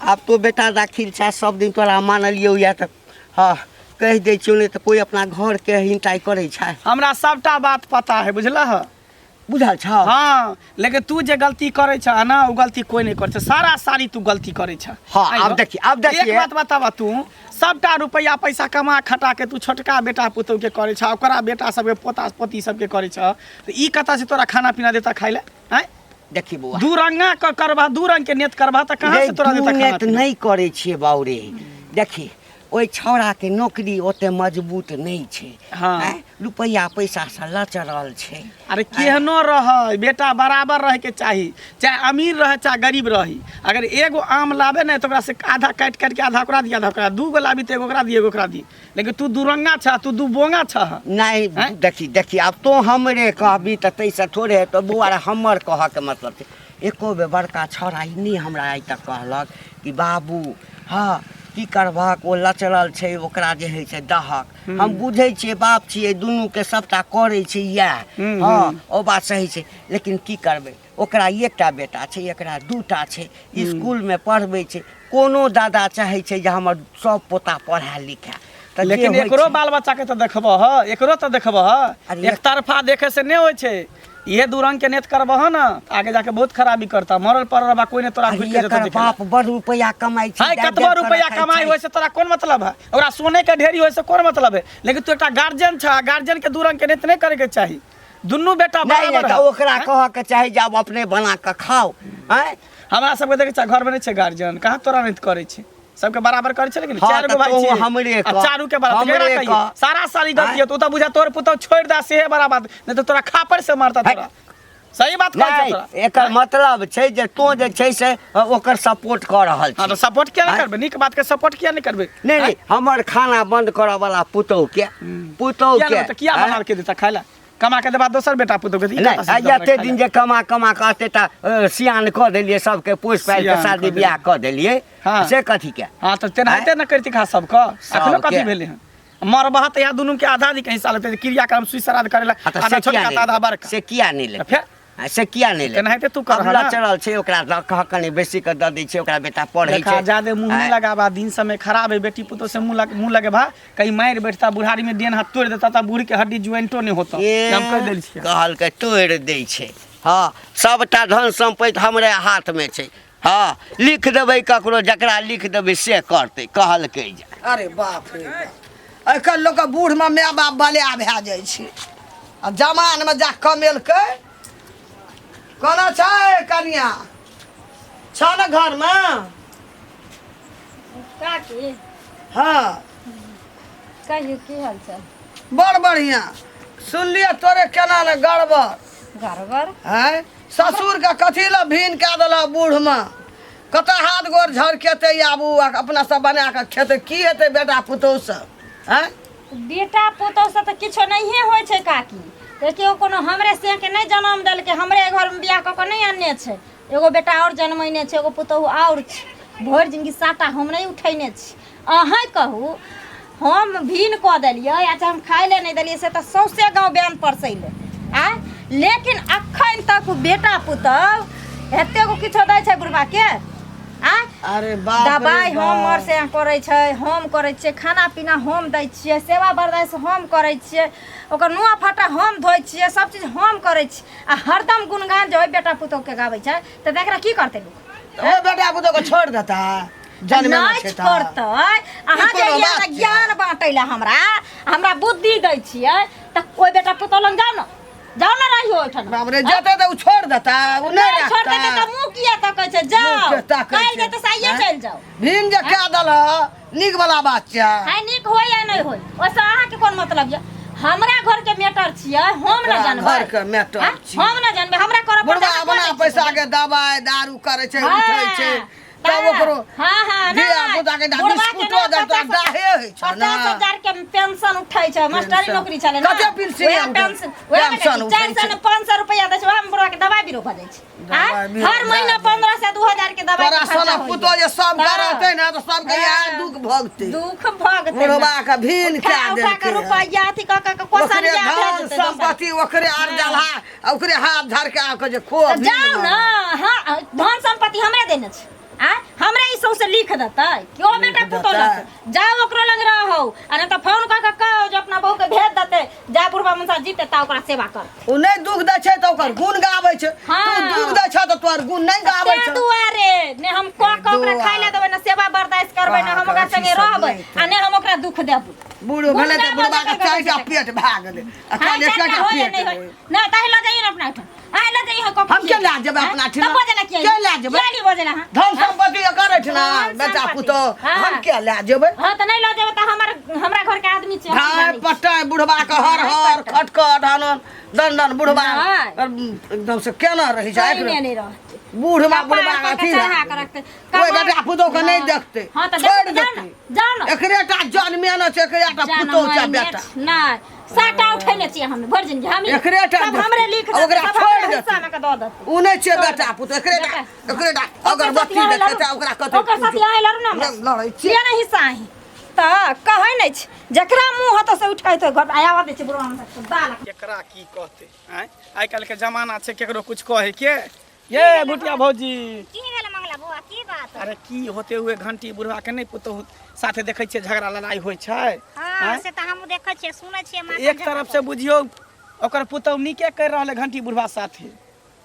आब तो बेटा दाखिल छै सब दिन तोरा मानलियौ या तऽ हँ कहि दै छियौ नहि तऽ कोइ अपना घरके हिंटाइ करै छै हमरा सबटा बात पता है बुझलह बुझल छौ हाँ लेकिन तू जे गलती करै छह ना ओ गलती कोई नहीं करै छै सारा सारी तू गलती करै छह हाँ, आब देखी, आब देखिए। एक बात बताबा तू सबटा रुपया पैसा कमा खटा के तू छोटका बेटा पुतहु के करै छह ओकरा बेटा सबके पोता पोती सबके करै छह तऽ ई कतऽ से तोरा खाना पीना देता खाइ लए आँय देखी बौआ दू रंगा क करबा दू रंग के नेत करबा तऽ कहाँ रे, से तोरा दू देता खाना नेत पीना नहि करै छियै बाउ रे देखी ओहि छौड़ाके नौकरी ओते मजबूत नहि छै हाँ। आँय, रुपैआ पैसासँ लचरल छै अरे केहनो रहै बेटा बराबर रहैके चाही चाहे अमीर रहै चाहे गरीब रही अगर एगो आम लाबे ने तऽ ओकरा से आधा काटि काटि के आधा ओकरा दी आधा ओकरा दू गो लाबी तऽ एगो ओकरा दी एगो ओकरा दी लेकिन तू दूरंगा छह तू दू बोंगा छह नहि आँय? देखी देखी आब तोँ हमरे कहबी तऽ ताहिसँ थोड़े हेतौ बौआ रे हमर कहऽके मतलब छै एको बेर बड़का छौड़ा ई नहि हमरा आइ तक कहलक कि बाबू हँ की करबहक ओ लचरल छै ओकरा जे होइ छै दहक हम बुझै छियै बाप छियै दुनूके सभटा करै छै इएह हँ ओ बात सही छै लेकिन की करबै ओकरा एकटा बेटा छै एकरा दूटा छै इसकुलमे पढ़बै छै कोनो दादा चाहै छै जे हमर सब पोता पढ़ए लिखए तऽ जे लेकिन होइ एकरो छै- बाल बच्चा के तऽ देखबह एकरो तऽ देखबह अरे एक तरफा देखे से नहि होइ छै इहे दू रंग के नेत करबह न तऽ आगे जाके बहुत खराबी करता मरल पड़ल रहबा कोई ने तोरा अरे घुरि के जेतौ एकर देखे ला। बाप बड़ रुपैआ कमाइ छै हाय दाबि कतबो दाबि कऽ रुपैआ रखै कमाइ छै। होय से तोरा कोन मतलब है ओकरा सोने के ढेरी होय से कोन मतलब है लेकिन तू एकटा गार्जियन छ गार्जियन के दू रंग के नेत नहि करे के चाही दुनू बेटा नहि नहि बराबर तऽ है। ओकरा कहऽ के चाही जे आब अपने बना कऽ खाउ आँय हमरा सबके देखै छ घर में नहि छै गार्जियन कहाँ तोरा नहि करै छै सबके बराबर करै छै लेकिन हाँ, चारि गो तऽ भाई तोहूँ छियै। हमरे आ कह, चारू के बराबर हमरे केकरा कहियै? कह। सारा सारी गलती आँय? है तू तऽ बुझा तोर पुतहु छोड़ि दे सेहे बड़ा बात नहि तऽ तोरा खापड़ से मारता है। तोरा सही बात कहै छै नहि तोरा एकर मतलब छै जे तों जे छै से ओकर सपोर्ट कऽ रहल हाँ छी तऽ सपोर्ट किया नहि आँय? करबै नीक बात के सपोर्ट किया नहि करबै नहि नहि हमर खाना बंद करऽ वाला पुतहु के पुतहु किया के नहि तऽ किया आँय? बना के देता खाय ला कमा के देबा दोसर बेटा पुतहु के तऽ ई नहि कतऽ से आ देबा एते खाय दिन ला? जे कमा कमा कऽ एते टा सियान कऽ देलियै सबके पोसि पालि कऽ सियान शादी कऽ बियाह कऽ देलियै हाँ। से कथी के हाँ तऽ तेनाहिते ने करती खा सबके अखनो सबके। कथी भेलै हन मरबह तऽ इएह दुनू के आधा आधी के हिस्सा लेतै क्रियाक्रम सुइ श्राद्ध करै ला हाँ, तऽ आधा से किया छोटका तऽ आधा नहि बड़का से किया नहि लेतै तऽ फेर आ, से किया नहि लेतै तेनाहिते तू करह अब ना। लचरल छै ओकरा दऽ कह कनि बेसी कऽ दऽ दै छै ओकरा बेटा पढ़ै देखा छै ज्यादे मुंह नहीं आँय? लगाबा दिन समय खराब है बेटी पुतोह से मुंह लगेबा कहीं मारि बैठता बुढ़ारी में डेन हाथ तोड़ देता ता बूढ़ी के हड्डी ज्वाइंटो नहीं होता ए, हम कह देल छियै कहलकै तोड़ि दै छै हँ सभटा धन सम्पत्ति हमरे हाथमे छै हँ लिख देबै ककरो जकरा लिख देबै से करतै कहलकै जे अरे बाप रे बाप। आइ काल्हि लोकके बूढ़मे माय बाप बलिया भए जाइ छै आ जमानमे जा कमेलकै कोना छै कनिया छौ ने घरमे काकी हँ कहियौ की हाल चाल बड़ बढ़िआँ सुनलियै तोरे केना ने गड़बड़ गड़बड़ आँय ससुरके कथी लए भीन कए देलह बूढ़मे कतऽ हाथ गोर झरकेतै आबू आ अपना सब बना कऽ खेतै की हेतै बेटा पुतोहु सब आँय बेटा पुतोह से तऽ किछो नहिए होइ छै काकी देखियौ कोनो हमरे सेके नहि जनम देलकै हमरे घरमे बियाह कऽ कऽ नहि अनने छै एगो बेटा आओर जनमैने छै एगो पुतोहु आओर छै भरि जिनगी साटा हम नहि उठैने छी अहाँ कहू हम भीन कऽ देलियै आ चाहे हम खाइ लए नहि देलियै से तऽ सौंसे गाँव बयान परसैले आँय लेकिन अखन तक ओ बेटा पुतहु एते गो किछो दै छै बुढ़बाके आँय अरे बाप रे दबाइ बाप। हमर से करै छै हम करै छियै खाना पीना हम दै छियै सेवा बरदाइश हम करै छियै ओकर नुआ फटा हम धोइ छियै सब चीज हम करै छियै आ हरदम गुणगान जे ओहि बेटा पुतोहके गाबै छै तऽ एकरा की करतै लोक ओ बेटा पुतोह के छोड़ देता जनमे नहि छै तऽ छोड़तै अहाँ ई जे कोनो ई बात हमरा छै? ज्ञान बाँटै लए हमरा हमरा बुद्धि दै छियै तऽ ओहि बेटा पुतोह लग जाउ ने जाउ ने रहियो ओहिठाम बाप रे जेतै तऽ ओ छोड़ देता ओ नहि नहि छोड़तै रखता तऽ मुँह किया तकै छै जाउ मुँह किया तकै काल्हि छै? जेतै से आइए आँय? चलि जाउ भीम जे कए देलह नीक वाला बात छै हाय नीक होय या नहि होय ओहिसँ अहाँके कोन मतलब यऽ हमरा घर के मैटर छियै हम न तोरा जानबै घर के मैटर आँय? छियै। हम न जानबै हमरा करऽ पड़तै बुढ़वा अहाँ अपना कऽ दै छियै। पैसा के दबाइ दारू करै छै हाँ, उठै छै तब ओकरो हाँ हाँ धिया नहि पुता के बुढ़वा के बिस्कुटो ने देतौ पचास दाहे रहै छै ने। 50,000 के पेंशन उठै छै, मास्टरी पेंशन। नौकरी छलै ने। कते पेंशन वएह उठै? पेंशन, वएह पेंशन उठै 400 छै। ने 500 रुपया दै छै, वएह में बुढ़वा के दवाई बीरो भऽ जाइ छै। दवाई आँय? बीरो हर भए महीना जाइ। 1500 2000 के दवाई तोरा के खर्चा सोना होइए। पुतोह जे सबके हँ। रहतै ने तऽ सबके इएह हँ। दुख भोगतै। दुख भोगतै। बुढ़वा के भीन उठा कए उठा के देलकै। रुपैया अथी कऽ कऽ के ओकरे कोसरिया धन भेज देतै दोसर। सम्पत्ति ओकरे अरजल हा आ ओकरे हाथ धर के आके जे खो तऽ जाउ ने। हाँ, धन सम्पत्ति हमरे देने छै। आ हमरे ई सौंसे लिख देतै कि ओ बेटा लिख पुतोह देतै। लग जाओ, ओकरो लग रहो, आ नहि तऽ फोन कऽ के कहो जे अपना बहू के भेज देतै, जा बुढ़बा मनसा जीते ता ओकरा सेवा कर। ओ नहि दुख दै छै तऽ ओकर गुण गाबै छै। हाँ। तू दुख दै छ तऽ तोहर गुण नहि गाबै तें छै। दुआरे ने हम कऽ के ओकरा दुआरे। खाय लए देबै, ने सेवा बर्दाश्त करबै, ने हम ओकरा अथी संगे सब रहबै नहि आ ने हम ओकरा दुख देबै। बूढ़ गुण भेलै तऽ गाबै बुढ़बा के जकर चारि टा गाबै छै। पेट भए गेलै आ हाँ, खाली चारि एकटा टा होय पेट नहि होय। रहै। नहि ताहि लऽ जाइए ने अपना ओहिठाम। आइ लऽ जाइए कऽ हम के लए जेबै अपना तऽ ठिना? बजला किया? के लए जेबै? किया नहि बजला अहाँ? धन सम्पत्ति एकर एहिठिना धन बेटा सम्पत्ति। पुतोह हाँ। हम के लए जेबै? हाँ तऽ नहि लऽ जेबै तऽ हमर हमरा घर के आदमी छै, हम धाय जानै छी। पटाय बुढ़बा के हर हर खटखट हनन दन दन बुढ़बा नहि। एकदम से केना रही छै। कोइने नहि रहतै। बूढ़ में बुढ़बा कपार पर अथी के चढ़ा के रखतै। ओहि बेटा पुतोह के नहि हाँ। देखतै, हाँ तऽ छोड़ि देखतै, जाउ ने, देतै। जाउ ने। एकरे टा जनमे ने छै, एकरे टा जान पुतोह छै माय बेटा। नहि, साटा उठेने छियै हम भरि जिंदगी हम। एकरे टा सब देखतै। हमरे लिख आ ओकरा देतै, सब छोड़ि हमरे देतै। हिस्सा मे के दऽ देतै। ओ नहि छै बेटा पुतोह, एकरे टा बेटा। एकरे टा ओकर अगरबत्ती साथी देखतै लड़ू। ओकरा कते ओकर साथी अहाँ लड़ू ने हमरा। लड़ै छियै। किया नहि हिस्सा अहीं तऽ कहै नहि छै, जकरा मुँह होतौ से उठि कऽ घर आया दै छै बुढ़वा हमरा दाल। केकरा की कहतै? आँय, आइ काल्हिके जमाना छै केकरो कुछ कहै के। ये भुटिया भौजी, की भेल मंगला बौआ, की बात? अरे की होते हुए घंटी बुढ़वा के नहि पुतोहु साथे देखै छियै झगड़ा लड़ाई होइ छै। हाँ आँय? से तऽ हमहूँ देखै छियै, सुनै छियै माँ एक तरफ से बुझियौ ओकर पुतोहु नीके करि रहल है घंटी बुढ़वा साथे।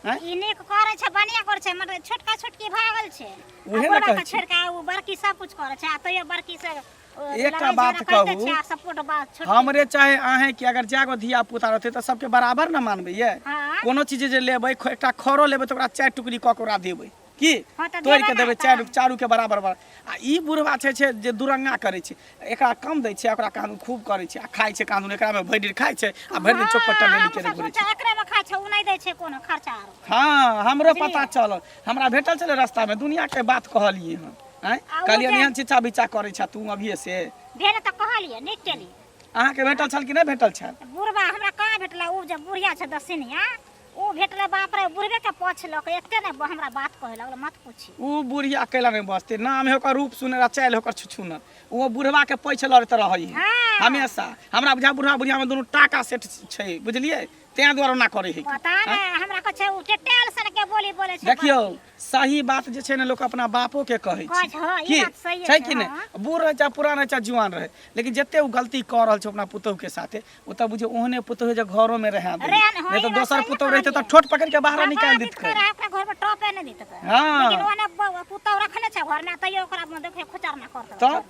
आँय? ई नीक करै छै, बढ़िआँ करै छै, मगर छोटका छोटकी भागल छै। उहे ने आ बड़का कहै छी। छोड़ि कऽ ओ बड़की सब कुछ करै छै आ तैयो बड़की से ओ, एकटा लड़ाइ बात झगड़ा करिते कहू, छै आ सपोर्ट बात छोटकी। हमरे चाहे अहें कि अगर जागो धिया पुता रहतै तऽ सबके बराबर ने मानबै ये। हाँ। कोनो चीज जे लेबै, एकटा खरो लेबै तऽ ओकरा चारि टुकड़ी कऽ के ओकरा देबै की हाँ, तऽ तोड़ि के देबै ने देबै तऽ। चारि चारू के बराबर बराबर। आ ई बुढ़वा छै छै जे दुरंगा करै छै, एकरा कम दै छै ओकरा कानून खूब करै छै आ खाइ छै कानून एकरामे भरि दिन खाइ छै आ भरि दिन चौक पर टहलेली हाँ, केने हमसब घुरै छै। सोचै एकरे में खाइ छै, उ नहि दै छै कोनो खर्चा आरो। हाँ, हमरो बुझलियै? पता चलल, हमरा भेटल छलै रास्तामे, दुनियाके बात कहलियै हँ। आँय, आ ओ कहलियै जे- एहन चिचा बिचा करै छह तू अभिये से। भेल तऽ कहलियै नीक केली। अहाँके भेटल छल कि नहि भेटल छल? बुढ़बा हमरा कहाँ भेटलै, उ जे बुढ़िया छै दसिनिया उ भेटलै। बाप रे, बुढ़बे के पछ लऽ के एते ने हमरा बात कहै लगलै, मत पूछी। उ बुढ़िया कैला नहि बजतै? नाम है ओकर रूप सुनर आ चालि ओकर छुछुनर। ओ बुढ़वा के पैछ लड़ैत रहै है हाँ। हमेशा। हमरा बुझा बुढ़वा बुढ़िया में दुनू टाका सेट छै, बुझलियै? तें दुआरे ओना करै है। पता नहि हमरा कहै छै उ टेटेल सन के बोली बोलै छै। देखियौ, सही बात जे छै ने लोक अपना बापो के कहै कहै छै। छै, हँ, ई की बात सहिए छै छै, कि नहि? हँ। बूढ़ रहै चाहे पुरान रहै चाहे जुआन रहै, लेकिन जते ओ गलती कऽ रहल छै अपना पुतोहु के साथे, ओ तऽ बुझियौ ओहने पुतोहु जे घरो में रहै दे। रहै ने, हँ, नहि ई तऽ बात दोसर सहिए पुतोहु रहितै तऽ कहलियै। ठोट पकड़ि के बाहर निकालि भगा दितकै। दितकै रहै, ओकरा घर में टपे नहि दितकै। हाँ। लेकिन ओने पुतोहु रखने छै घर में तैयो ओकरा में देखियौ खुचरना करतै तऽ?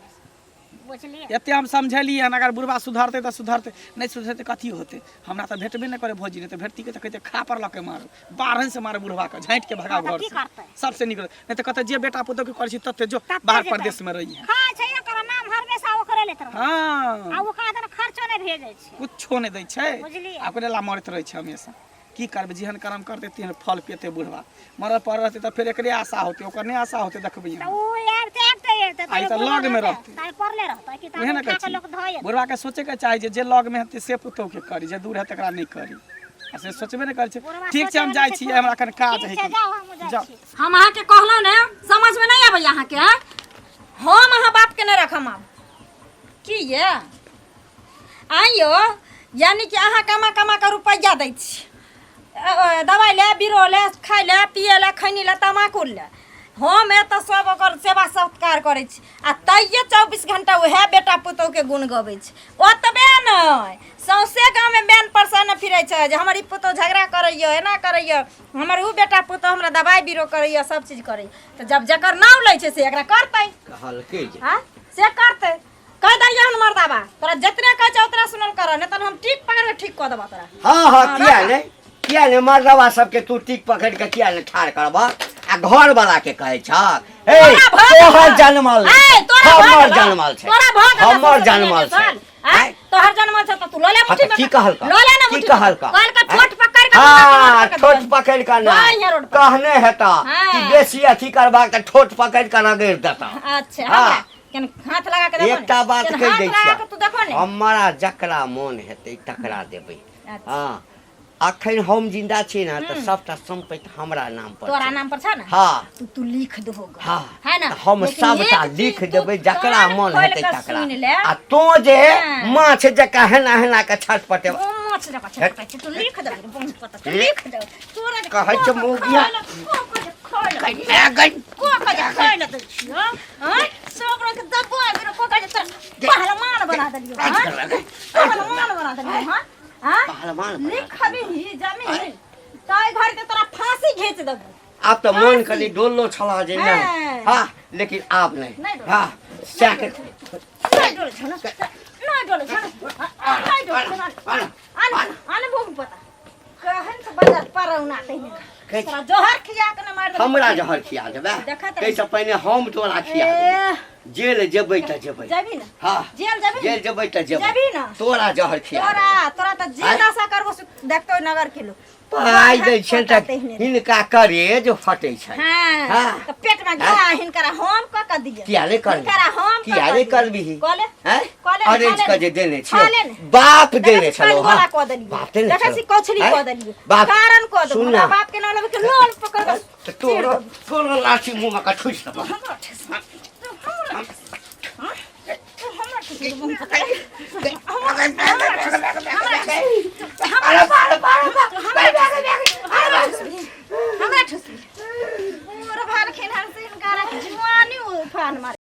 बुझलियै? एते हम समझेलियै हन, अगर बुढ़बा सुधरतै तऽ सुधरतै, नहि सुधरतै कथी होतै? हमरा तऽ भेटबे नहि करै भौजी, नहि तऽ भेटती तऽ कहितै खा पर लऽ के मारू, बारहन से मारू बुढ़बा के, झाँटि के भगाउ हँ, तऽ घर की से। करतै? सबसे नीक रहतै। नहि तऽ कहतै जे बेटा पुतोहु के करै छी तते जो तते बाहर जेतै। परदेश में रहिहे। खाइ छै, एकर नाम हमेशा ओकरे लैत रहै। हाँ। आ ओकरा दन खर्चो नहि भेजै छै। कुछो नहि दै छै। बुझलियै? आ ओकरे ला मरैत रहै छै हमेशा। की करबै, जेहन कर्म करतै तेहन फल पेतै बुढ़वा। मरल पर रहतै तऽ फेर एकरे आशा होतै, ओकर नहि आशा होतै, देखबै तऽ अहाँ। उ आबिते आबिते आबिते आ ई तऽ बुढ़वा लग में रहतै, रहतै। ताबे पड़ले रहतै कि उएह ताबे ने उठा कहै कऽ छी, लोक धऽ एतै। बुढ़वाके सोचैके चाही जे जे लगमे हेतै से पुतोहुके करी, जे दूर हेतै तकरा नहि करी, आ से सोचबे नहि करै छै। बुढ़वा ठीक छै, हम सोचै जाइ नहि छियै, छै। हमरा कनि काज ठीक है। छै, जाउ, हमहूँ जाइ जाउ। छी। हम अहाँके कहलहुँ ने, समझमे नहि अबैया अहाँके? आँय? हम अहाँ बापके नहि रखम आब। की ये आइयो, यानी कि अहाँ कमा कमा कऽ रुपैआ दै छी दवाइ लए, बीरो लए, खाइ लए, पियै लए, खैनी लए, तमाकुल लए। हम एतऽ सब ओकर सेवा सत्कार करै छी आ तैयो 24 घंटा उएह बेटा पुतोहुके गुण गबै छै। ओतबे नहि, सौंसे गाँवमे बैन पर से ने फिरै छै जे हमर ई पुतोहु झगड़ा करैए, एना करैए, हमर ओ बेटा पुतोहु हमरा दवाइ बीरो करैए, सब चीज करैए। तऽ जब जकर नाम लै छै से एकरा करतै। कहलकै जे आँय, से करतै। कह दहियै हन मर्दाबा, तोरा जितने कहै छै उतना सुनल कर, नहीं तऽ हम ठीक पकड़ के ठीक कऽ देबा तोरा। हाँ हाँ, किया नहीं, किया नहीं? मर्दवा सबके तू टीक पकड़ के किया नहीं ठाड़ करबा आ घर वाला के कहै छ? हे, तोरा भऽ गेलौ। तोहर जनमल ए, तोरा भऽ हमर गेलौ। जनमल छै। तोरा भऽ गेलौ हमर ससुर जनमल दुनिया के छै। साल। आँय? आँय? तोहर जनमल छै तऽ तू लऽ ले हाँ, मुट्ठी तऽ में। की कहलका? लऽ ले ना की मुट्ठी में। कहलका? कहलका आँय? ठोट पकड़ के हाँ, रोड पर ठोट पकड़ के ना। हाँ, यहाँ रोड पर। कहने हेता हाँ। कि बेसी अथी करबाक तऽ ठोट पकड़ के रगड़ि देता। अच्छा, हाँ। हमरा केन हाथ लगा के देखो ने। एकटा बात केन कहि हाथ दै लगा के तू देखो छियै ने। हमरा जकरा मोन हेतै तकरा देबै। अच्छा। हँ, अखन हम जिंदा छी ने तऽ सबटा सम्पत्ति हमरा नाम पर तोरा छै। नाम पर छ ना? हाँ। तू तू लिख दहो ग। हाँ। है ना? तऽ हम लेकिन सबटा एक चीज लिख तू देबै, जकरा कान मन खोलि हेतै कऽ तकरा। सुनि ले। आ तों जे हाँ। माछ जकाँ हेना हेना कऽ छटपटेब। ओ माछ जकाँ छटपटाइ छै, तू लिख देबही रे, बम पता, तू लिख दे। तोरा जे कहै छै को कऽ मौगिया। खाय लए, को कऽ जे खाय लए, गई गई को कऽ जे खाय लए दै छियौ, आँय? सब रंग के दब्बा आबि को कऽ जे तोरा पहलवान बना देलियौ, आँय? पहलवान बना देलियौ, हाँ? आँय? पहलवान बना लिखबही जमीन ताहि घर के तोरा फांसी घींच देबो। आब तऽ मन कनि डोललो छला जे नहि। हाँ। हाँ, लेकिन आब नहि। नहि डोलै। हाँ, सएह के नहि डोलै छौ ने, नहि डोलै छौ ने, नहि डोलै छौ ने। आन आन भूख पता कहन से बजर परौना तहिने कहै छी। तोरा जहर खिया के ने मारि देबो। हमरा जहर खिया देबै? देखैत रही। ताहिसँ पहिने हम तोरा खिया देबै। ए, जेल जेबै तऽ जेबै। जेबही ने? हाँ। जेल जेबही ने? जेल जेबै तऽ जेबै। जेबही ने? तोरा जहर खिया तोरा देबै। तोरा तऽ जे आँय? दशा करबो से देखतो नगर के लोग। पाइ दै छै तऽ तहिने। हिनका करेज फटै छै। हाँ, हाँ। तऽ पेट में घा हिनकरा हम कऽ कऽ दिअ। किया नहि करबही? हिनकरा हम कऽ किया कऽ नहि दिअ। करबिही? कऽ ले। हैं? कऽ ले ने, अरेज खा ले कऽ ने। जे देने खा ले छियौ ने। बाप देखै देने छी छलौ। पाँच गोला हाँ कऽ देलियै। बाप देने देखै छी छलौ। कौछली हैं? कऽ देलियै। बाप कारण कऽ देबो। सुन हमरा ना। बाप के नाम लेबै के लोल पकड़ कऽ तऽ तोरो तोरो लाठी मुँहमे कऽ ठुसि देबौ। हमरा ठेस। तू हमरा ठेस। हाँ? तू हमरा ठेस। हमरा ठेस। हमरा ठेस। अरे बाप रे बाप रे हमरा ठेस। हमरा ठेस। मोर भाल खेनार से हिनकरा जुआनी उफान मार।